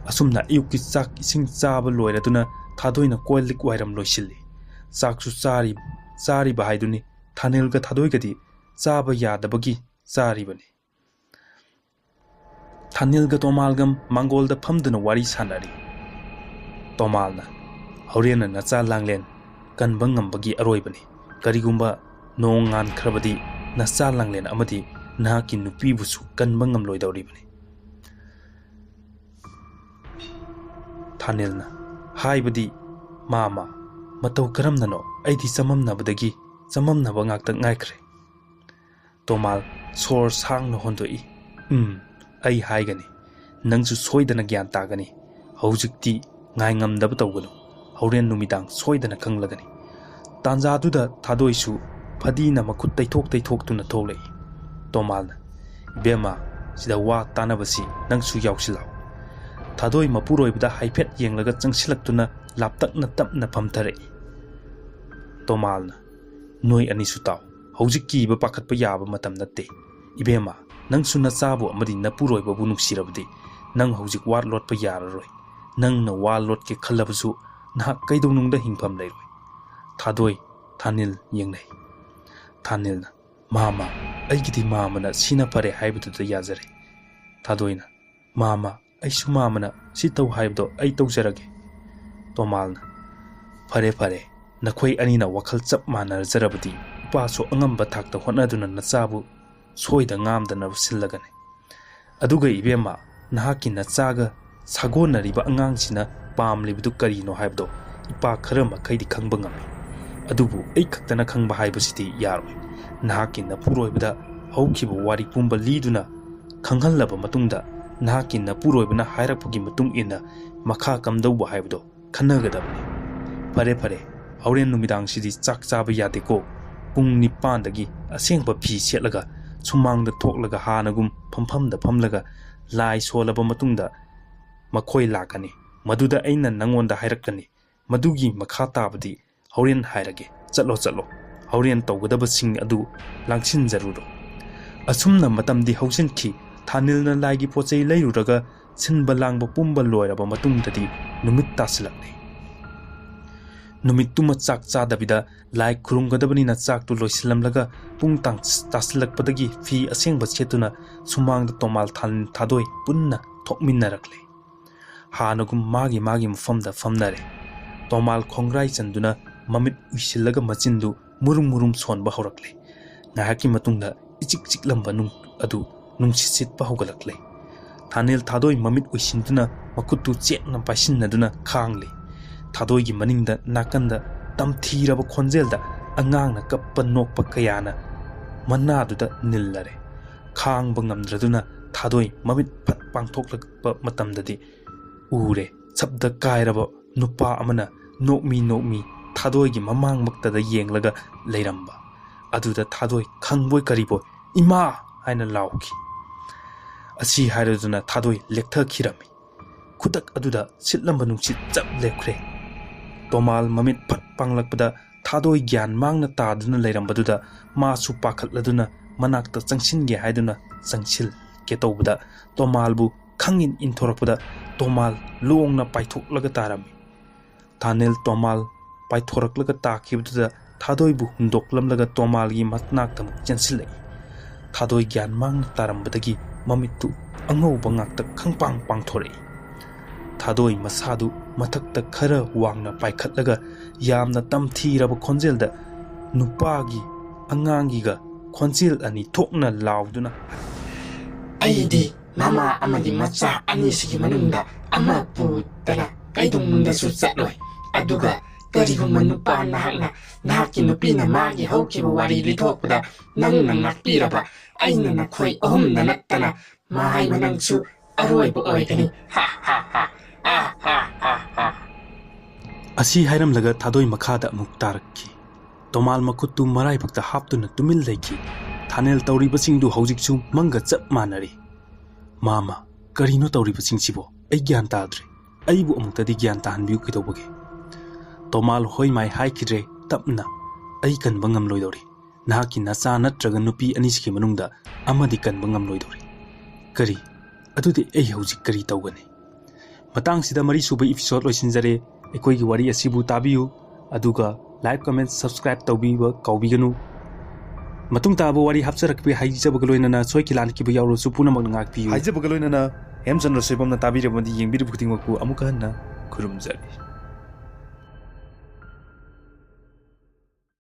ꯑꯁꯨꯝꯅ ꯑꯌꯨꯛꯀꯤ ꯆꯥꯛ ꯏꯁꯤꯡ ꯆꯥꯕ ꯂꯣꯏꯔꯗꯨꯅ ꯊꯥꯗꯣꯏꯅ ꯀꯣꯜ ꯂꯤꯛ ꯋꯥꯏꯔꯝ ꯂꯣꯏꯁꯤꯜꯂꯤ꯫ ꯆꯥꯛꯁꯨ ꯆꯥꯔꯤ-, ꯆꯥꯔꯤꯕ ꯍꯥꯏꯗꯨꯅꯤ꯫ ꯊꯥꯅꯤꯜꯒ ꯊꯥꯗꯣꯏꯒꯗꯤ ꯆꯥꯕ ꯌꯥꯗꯕꯒꯤ ꯆꯥꯔꯤꯕꯅꯤ꯫ ꯊꯥꯅꯤꯜꯒ ꯇꯣꯃꯥꯜꯒ ꯃꯥꯡꯒꯣꯜꯗ ꯐꯝꯗꯨꯅ ꯋꯥꯔꯤ ꯁꯥꯟꯅꯔꯤ꯫ ꯇꯣꯃꯥꯜꯅ, "ꯍꯣꯔꯦꯟꯅ ꯅꯆꯥ ꯂꯥꯡꯂꯦꯟ ꯀꯟꯕ ꯉꯝꯕꯒꯤ ꯑꯔꯣꯏꯕꯅꯤ꯫ ꯀꯔꯤꯒꯨꯝꯕ ꯅꯣꯡ ꯉꯥꯟꯈ꯭ꯔꯕꯗꯤ ꯅꯆꯥ ꯂꯥꯡꯂꯦꯟ ꯑꯃꯗꯤ ꯅꯍꯥꯛꯀꯤ ꯅꯨꯄꯤꯕꯨꯁꯨ ꯀꯟꯕ ꯉꯝꯂꯣꯏꯗꯧꯔꯤꯕꯅꯤ"꯫ ꯊꯥꯅꯤꯜꯅ, "ꯍꯥꯏꯕꯗꯤ ꯃꯥꯃ, ꯃꯇꯧ ꯀꯔꯝꯅꯅꯣ? ꯑꯩꯗꯤ ꯆꯃꯝꯅꯕꯗꯒꯤ ꯆꯃꯝꯅꯕ ꯉꯥꯛꯇ ꯉꯥꯏꯈ꯭ꯔꯦ"꯫ ꯇꯣꯃꯥꯜ ꯁꯣꯔ ꯁꯥꯡꯅ ꯍꯣꯟꯗꯣꯛꯏ꯫ "ꯎꯝ, ꯑꯩ ꯍꯥꯏꯒꯅꯤ꯫ ꯅꯪꯁꯨ ꯁꯣꯏꯗꯅ ꯒ꯭ꯌꯥꯟ ꯇꯥꯒꯅꯤ꯫ ꯍꯧꯖꯤꯛꯇꯤ ꯉꯥꯏꯉꯝꯗꯕ ꯇꯧꯒꯅꯨ꯫ ꯍꯣꯔꯦꯟ ꯅꯨꯃꯤꯗꯥꯡ ꯁꯣꯏꯗꯅ ꯈꯪꯂꯒꯅꯤ"꯫ ꯇꯥꯟꯖꯥꯗꯨꯗ ꯊꯥꯗꯣꯏꯁꯨ ꯐꯗꯤꯅ ꯃꯈꯨꯠ ꯇꯩꯊꯣꯛ ꯇꯩꯊꯣꯛꯇꯨꯅ ꯊꯣꯛꯂꯛꯏ꯫ ꯇꯣꯃꯥꯜꯅ, "ꯏꯕꯦꯝꯃ, ꯁꯤꯗ ꯋꯥ ꯇꯥꯅꯕꯁꯤ ꯅꯪꯁꯨ ꯌꯥꯎꯁꯤꯜꯂꯛꯎ"꯫ ꯊꯥꯗꯣꯏ ꯃꯄꯨꯔꯣꯏꯕꯗ ꯍꯥꯏꯐꯦꯠ ꯌꯦꯡꯂꯒ ꯆꯪꯁꯤꯜꯂꯛꯇꯨꯅ ꯂꯥꯞꯇꯛꯅ ꯇꯞꯅ ꯐꯝꯊꯔꯛꯏ꯫ ꯇꯣꯃꯥꯜꯅ, "ꯅꯣꯏ ꯑꯅꯤꯁꯨ ꯇꯥꯎ, ꯍꯧꯖꯤꯛ ꯀꯤꯕ ꯄꯥꯈꯠꯄ ꯌꯥꯕ ꯃꯇꯝ ꯅꯠꯇꯦ꯫ ꯏꯕꯦꯝꯃ, ꯅꯪꯁꯨ ꯅꯆꯥꯕꯨ ꯑꯃꯗꯤ ꯅꯄꯨꯔꯣꯏꯕꯕꯨ ꯅꯨꯡꯁꯤꯔꯕꯗꯤ ꯅꯪ ꯍꯧꯖꯤꯛ ꯋꯥ ꯂꯣꯠꯄ ꯌꯥꯔꯔꯣꯏ꯫ ꯅꯪꯅ ꯋꯥ ꯂꯣꯠꯀꯦ ꯈꯜꯂꯕꯁꯨ ꯅꯍꯥꯛ ꯀꯩꯗꯧꯅꯨꯡꯗ ꯍꯤꯡꯐꯝ ꯂꯩꯔꯣꯏ꯫" ꯊꯥꯗꯣꯏ, ꯊꯥꯅꯤꯜ ꯌꯦꯡꯅꯩ꯫ ꯊꯥꯅꯤꯜꯅ, "ꯃꯥꯃ, ꯑꯩꯒꯤꯗꯤ ꯃꯥꯃꯅ ꯁꯤꯅ ꯐꯔꯦ ꯍꯥꯏꯕꯗꯨꯗ ꯌꯥꯖꯔꯦ꯫" ꯊꯥꯗꯣꯏꯅ, "ꯃꯥꯃ, ꯑꯩꯁꯨ ꯃꯥꯃꯅ ꯁꯤ ꯇꯧ ꯍꯥꯏꯕꯗꯣ ꯑꯩ ꯇꯧꯖꯔꯒꯦ꯫" ꯇꯣꯃꯥꯜꯅ, "ꯐꯔꯦ ꯐꯔꯦ, ꯅꯈꯣꯏ ꯑꯅꯤꯅ ꯋꯥꯈꯜ ꯆꯞ ꯃꯥꯟꯅꯖꯔꯕꯗꯤ ꯏꯄꯥꯁꯨ ꯑꯉꯝꯕ ꯊꯥꯛꯇ ꯍꯣꯠꯅꯗꯨꯅ ꯅꯆꯥꯕꯨ ꯁꯣꯏꯗ ꯉꯥꯝꯗꯅꯕ ꯁꯤꯜꯂꯒꯅꯤ꯫ ꯑꯗꯨꯒ ꯏꯕꯦꯝꯃ, ꯅꯍꯥꯛꯀꯤ ꯅꯆꯥꯒ ꯁꯥꯒꯣꯟꯅꯔꯤꯕ ꯑꯉꯥꯡꯁꯤꯅ ꯄꯥꯝꯂꯤꯕꯗꯨ ꯀꯔꯤꯅꯣ ꯍꯥꯏꯕꯗꯣ ꯏꯄꯥ ꯈꯔ ꯃꯈꯩꯗꯤ ꯈꯪꯕ ꯉꯝꯃꯤ꯫ ꯑꯗꯨꯕꯨ ꯑꯩ ꯈꯛꯇꯅ ꯈꯪꯕ ꯍꯥꯏꯕꯁꯤꯗꯤ ꯌꯥꯔꯣꯏ꯫ ꯅꯍꯥꯛꯀꯤ ꯅꯄꯨꯔꯣꯏꯕꯗ ꯍꯧꯈꯤꯕ ꯋꯥꯔꯤ ꯄꯨꯝꯕ ꯂꯤꯗꯨꯅ ꯈꯪꯍꯜꯂꯕ ꯃꯇꯨꯡꯗ ꯅꯍꯥꯛꯀꯤ ꯅꯄꯨꯔꯣꯏꯕꯅ ꯍꯥꯏꯔꯛꯄꯒꯤ ꯃꯇꯨꯡ ꯏꯟꯅ ꯃꯈꯥ ꯀꯝꯗꯧꯕ ꯍꯥꯏꯕꯗꯣ ꯈꯟꯅꯒꯗꯕꯅꯤ꯫ ꯐꯔꯦ ꯐꯔꯦ, ꯍꯣꯔꯦꯟ ꯅꯨꯃꯤꯗꯥꯡꯁꯤꯗꯤ ꯆꯥꯛ ꯆꯥꯕ ꯌꯥꯗꯦꯀꯣ꯫ ꯄꯨꯡ ꯅꯤꯄꯥꯟꯗꯒꯤ ꯑꯁꯦꯡꯕ ꯐꯤ ꯁꯦꯠꯂꯒ ꯁꯨꯃꯥꯡꯗ ꯊꯣꯛꯂꯒ ꯍꯥꯟꯅꯒꯨꯝ ꯐꯝꯐꯝꯗ ꯐꯝꯂꯒ ꯂꯥꯏ ꯁꯣꯜꯂꯕ ꯃꯇꯨꯡꯗ ꯃꯈꯣꯏ ꯂꯥꯛꯀꯅꯤ꯫ ꯃꯗꯨꯗ ꯑꯩꯅ ꯅꯪꯉꯣꯟꯗ ꯍꯥꯏꯔꯛꯀꯅꯤ꯫ ꯃꯗꯨꯒꯤ ꯃꯈꯥ ꯇꯥꯕꯗꯤ ꯍꯣꯔꯦꯟ ꯍꯥꯏꯔꯒꯦ꯫ ꯆꯠꯂꯣ, ꯆꯠꯂꯣ꯫ ꯍꯣꯔꯦꯟ ꯇꯧꯒꯗꯕꯁꯤꯡ ꯑꯗꯨ ꯂꯥꯡꯁꯤꯟꯖꯔꯨꯔꯣ꯫" ꯑꯁꯨꯝꯅ ꯃꯇꯝꯗꯤ ꯍꯧꯖꯤꯟꯈꯤ꯫ ꯊꯥꯅꯤꯜꯅ ꯂꯥꯏꯒꯤ ꯄꯣꯠ ꯆꯩ ꯂꯩꯔꯨꯔꯒ ꯁꯤꯟꯕ ꯂꯥꯡꯕ ꯄꯨꯝꯕ ꯂꯣꯏꯔꯕ ꯃꯇꯨꯡꯗꯗꯤ ꯅꯨꯃꯤꯠ ꯇꯥꯁꯤꯜꯂꯛꯂꯦ꯫ ꯅꯨꯃꯤꯠꯇꯨꯃ ꯆꯥꯛ ꯆꯥꯗꯕꯤꯗ ꯂꯥꯏ ꯈꯨꯔꯨꯝꯒꯗꯕꯅꯤꯅ ꯆꯥꯛꯇꯨ ꯂꯣꯏꯁꯤꯜꯂꯝꯂꯒ ꯄꯨꯡ ꯇꯥꯡ-, ꯇꯥꯁꯤꯜꯂꯛꯄꯗꯒꯤ ꯐꯤ ꯑꯁꯦꯡꯕ ꯁꯦꯠꯇꯨꯅ ꯁꯨꯃꯥꯡꯗ ꯇꯣꯃꯥꯜ ꯊꯥꯅꯤꯜ ꯊꯥꯗꯣꯏ ꯄꯨꯟꯅ ꯊꯣꯛꯃꯤꯟꯅꯔꯛꯂꯦ꯫ ꯍꯥꯟꯅꯒꯨꯝ ꯃꯥꯒꯤ ꯃꯥꯒꯤ ꯃꯐꯝꯗ ꯐꯝꯅꯔꯦ꯫ ꯇꯣꯃꯥꯜ ꯈꯣꯡꯒ꯭ꯔꯥꯏ ꯆꯟꯗꯨꯅ ꯃꯃꯤꯠ ꯎꯏꯁꯤꯜꯂꯒ ꯃꯆꯤꯟꯗꯨ ꯃꯨꯔꯨꯝ ꯃꯨꯔꯨꯝ ꯁꯣꯟꯕ ꯍꯧꯔꯛꯂꯦ꯫ ꯉꯥꯏꯍꯥꯛꯀꯤ ꯃꯇꯨꯡꯗ ꯏꯆꯤꯛ ꯆꯤꯛꯂꯝꯕ ꯅꯨꯡ ꯑꯗꯨ ꯅꯨꯡꯁꯤꯠ ꯁꯤꯠꯄ ꯍꯧꯒꯠꯂꯛꯂꯦ꯫ ꯊꯥꯅꯤꯜ ꯊꯥꯗꯣꯏ ꯃꯃꯤꯠ ꯎꯏꯁꯤꯟꯗꯨꯅ ꯃꯈꯨꯠꯇꯨ ꯆꯦꯠꯅ ꯄꯥꯏꯁꯤꯟꯅꯗꯨꯅ ꯈꯥꯡꯂꯤ꯫ ꯊꯥꯗꯣꯏꯒꯤ ꯃꯅꯤꯡꯗ ꯅꯥꯀꯟꯗ ꯇꯝꯊꯤꯔꯕ ꯈꯣꯟꯖꯦꯜꯗ ꯑꯉꯥꯡꯅ ꯀꯞꯄ ꯅꯣꯛꯄ ꯀꯌꯥꯅ ꯃꯅꯥꯗꯨꯗ ꯅꯤꯜꯂꯔꯦ꯫ ꯈꯥꯡꯕ ꯉꯝꯗ꯭ꯔꯗꯨꯅ ꯊꯥꯗꯣꯏ ꯃꯃꯤꯠ ꯐꯠ ꯄꯥꯡꯊꯣꯛꯂꯛꯄ ꯃꯇꯝꯗꯗꯤ ꯎꯔꯦ, ꯁꯞꯗ ꯀꯥꯏꯔꯕ ꯅꯨꯄꯥ ꯑꯃꯅ ꯅꯣꯛꯃꯤ ꯅꯣꯛꯃꯤ ꯊꯥꯗꯣꯏꯒꯤ ꯃꯃꯥꯡꯃꯛꯇꯗ ꯌꯦꯡꯂꯒ ꯂꯩꯔꯝꯕ꯫ ꯑꯗꯨꯗ ꯊꯥꯗꯣꯏ ꯈꯪꯕꯣꯏ ꯀꯔꯤꯕꯣꯏ "ꯏꯃꯥ!" ꯍꯥꯏꯅ ꯂꯥꯎꯈꯤ꯫ ꯑꯁꯤ ꯍꯥꯏꯔꯗꯨꯅ ꯊꯥꯗꯣꯏ ꯂꯦꯛꯊꯈꯤꯔꯝꯃꯤ꯫ ꯈꯨꯗꯛ ꯑꯗꯨꯗ ꯁꯤꯠꯂꯝꯕ ꯅꯨꯡꯁꯤꯠ ꯆꯞ ꯂꯦꯞꯈ꯭ꯔꯦ꯫ ꯇꯣꯃꯥꯜ ꯃꯃꯤꯠ ꯐꯠ ꯄꯥꯡꯂꯛꯄꯗ ꯊꯥꯗꯣꯏ ꯒ꯭ꯌꯥꯟ ꯃꯥꯡꯅ ꯇꯥꯗꯨꯅ ꯂꯩꯔꯝꯕꯗꯨꯗ ꯃꯥꯁꯨ ꯄꯥꯈꯠꯂꯗꯨꯅ ꯃꯅꯥꯛꯇ ꯆꯪꯁꯤꯟꯒꯦ ꯍꯥꯏꯗꯨꯅ ꯆꯪꯁꯤꯜꯒꯦ ꯇꯧꯕꯗ ꯇꯣꯃꯥꯜꯕꯨ ꯈꯪꯏꯟ ꯏꯟꯊꯣꯔꯛꯄꯗ ꯇꯣꯃꯥꯜ ꯂꯣꯡꯅ ꯄꯥꯏꯊꯣꯛꯂꯒ ꯇꯥꯔꯝꯃꯤ꯫ ꯊꯥꯅꯦꯜ ꯇꯣꯃꯥꯜ ꯄꯥꯏꯊꯣꯔꯛꯂꯒ ꯇꯥꯈꯤꯕꯗꯨꯗ ꯊꯥꯗꯣꯏꯕꯨ ꯍꯨꯟꯗꯣꯛꯂꯝꯂꯒ ꯇꯣꯃꯥꯜꯒꯤ ꯃꯅꯥꯛꯇ ꯑꯃꯨꯛ ꯆꯦꯟꯁꯤꯜꯂꯛꯏ꯫ ꯊꯥꯗꯣꯏ ꯒ꯭ꯌꯥꯟ ꯃꯥꯡꯅ ꯇꯥꯔꯝꯕꯗꯒꯤ ꯃꯃꯤꯠꯇꯨ ꯑꯉꯧꯕ ꯉꯥꯛꯇ ꯈꯪꯄꯥꯡ ꯄꯥꯡꯊꯣꯔꯛꯏ꯫ ꯊꯥꯗꯣꯏ ꯃꯁꯥꯗꯨ ꯃꯊꯛꯇ ꯈꯔ ꯋꯥꯡꯅ ꯄꯥꯏꯈꯠꯂꯒ ꯌꯥꯝꯅ ꯇꯝꯊꯤꯔꯕ ꯈꯣꯟꯖꯦꯜꯗ ꯅꯨꯄꯥꯒꯤ ꯑꯉꯥꯡꯒꯤꯒ ꯈꯣꯟꯖꯦꯜ ꯑꯅꯤ ꯊꯣꯛꯅ ꯂꯥꯎꯗꯨꯅ, "ꯑꯩꯗꯤ ꯃꯃꯥ ꯑꯃꯗꯤ ꯃꯆꯥ ꯑꯅꯤꯁꯤꯒꯤ ꯃꯅꯨꯡꯗ ꯑꯃ ꯄꯨꯗꯅ ꯀꯩꯗꯧꯅꯨꯡꯗꯁꯨ ꯆꯠꯂꯣꯏ꯫ ꯑꯗꯨꯒ ꯀꯔꯤꯒꯨꯝꯕ ꯅꯨꯄꯥ ꯅꯍꯥꯛꯅ ꯅꯍꯥꯛꯀꯤ ꯅꯨꯄꯤꯅ ꯃꯥꯒꯤ ꯍꯧꯈꯤꯕ ꯋꯥꯔꯤ ꯂꯤꯊꯣꯛꯄꯗ ꯅꯪꯅ ꯉꯥꯛꯄꯤꯔꯕ, ꯑꯩꯅ ꯅꯈꯣꯏ ꯑꯍꯨꯝꯗ ꯅꯠꯇꯅ ꯃꯥ ꯍꯥꯏꯕ ꯅꯪꯁꯨ ꯑꯔꯣꯏꯕ ꯑꯣꯏꯒꯅꯤ꯫ ꯍꯥ, ꯍꯥ, ꯍꯥ, ꯑꯥ, ꯍꯥ, ꯍꯥ, ꯍꯥ." ꯑꯁꯤ ꯍꯥꯏꯔꯝꯂꯒ ꯊꯥꯗꯣꯏ ꯃꯈꯥꯗ ꯑꯃꯨꯛ ꯇꯥꯔꯛꯈꯤ꯫ ꯇꯣꯃꯥꯜ ꯃꯈꯨꯠꯇꯨ ꯃꯔꯥꯏꯕꯛꯇ ꯍꯥꯞꯇꯨꯅ ꯇꯨꯃꯤꯟ ꯂꯩꯈꯤ꯫ ꯊꯥꯅꯦꯜ ꯇꯧꯔꯤꯕꯁꯤꯡꯗꯨ ꯍꯧꯖꯤꯛꯁꯨ ꯃꯪꯒ ꯆꯞ ꯃꯥꯟꯅꯔꯤ꯫ "ꯃꯥꯃ, ꯀꯔꯤꯅꯣ ꯇꯧꯔꯤꯕꯁꯤꯡꯁꯤꯕꯣ? ꯑꯩ ꯒ꯭ꯌꯥꯟ ꯇꯥꯗ꯭ꯔꯦ꯫ ꯑꯩꯕꯨ ꯑꯃꯨꯛꯇꯗꯤ ꯒ꯭ꯌꯥꯟ ꯇꯥꯍꯟꯕꯤꯌꯨ ꯀꯩꯗꯧꯕꯒꯦ?" ꯇꯣꯃꯥꯜ ꯍꯣꯏ ꯃꯥꯏ ꯍꯥꯏꯈꯤꯗ꯭ꯔꯦ, ꯇꯞꯅ, "ꯑꯩ ꯀꯟꯕ ꯉꯝꯂꯣꯏꯗꯧꯔꯤ꯫ ꯅꯍꯥꯛꯀꯤ ꯅꯆꯥ ꯅꯠꯇ꯭ꯔꯒ ꯅꯨꯄꯤ ꯑꯅꯤꯁꯤꯒꯤ ꯃꯅꯨꯡꯗ ꯑꯃꯗꯤ ꯀꯟꯕ ꯉꯝꯂꯣꯏꯗꯧꯔꯤ꯫ ꯀꯔꯤ? ꯑꯗꯨꯗꯤ ꯑꯩ ꯍꯧꯖꯤꯛ ꯀꯔꯤ ꯇꯧꯒꯅꯤ?" ꯃꯇꯥꯡꯁꯤꯗ ꯃꯔꯤꯁꯨꯕ episode ꯂꯣꯏꯁꯤꯟꯖꯔꯦ꯫ ꯑꯩꯈꯣꯏꯒꯤ ꯋꯥꯔꯤ ꯑꯁꯤꯕꯨ ꯇꯥꯕꯤꯌꯨ, ꯑꯗꯨꯒ like, comment, subscribe ꯇꯧꯕꯤꯕ ꯀꯥꯎꯕꯤꯒꯅꯨ꯫ ꯃꯇꯨꯡ ꯇꯥꯕ ꯋꯥꯔꯤ ꯍꯥꯞꯆꯔꯛꯄ ꯍꯥꯏꯖꯕꯒ ꯂꯣꯏꯅꯅ ꯁꯣꯏꯈꯤ ꯂꯥꯟꯈꯤꯕ ꯌꯥꯎꯔꯁꯨ ꯄꯨꯝꯅꯃꯛꯅ ꯉꯥꯛꯄꯤꯌꯨ꯫ ꯍꯥꯏꯖꯕꯒ ꯂꯣꯏꯅꯅ ꯍꯦꯝꯆꯟꯗ꯭ꯔ ꯁꯣꯏꯕꯝꯅ ꯇꯥꯕꯤꯔꯕꯗꯤ ꯌꯦꯡꯕꯤꯔꯤꯕ ꯈꯨꯗꯤꯡꯃꯛꯄꯨ ꯑꯃꯨꯛꯀ ꯍꯟꯅ ꯈꯨꯔꯨꯝꯖꯔꯤ꯫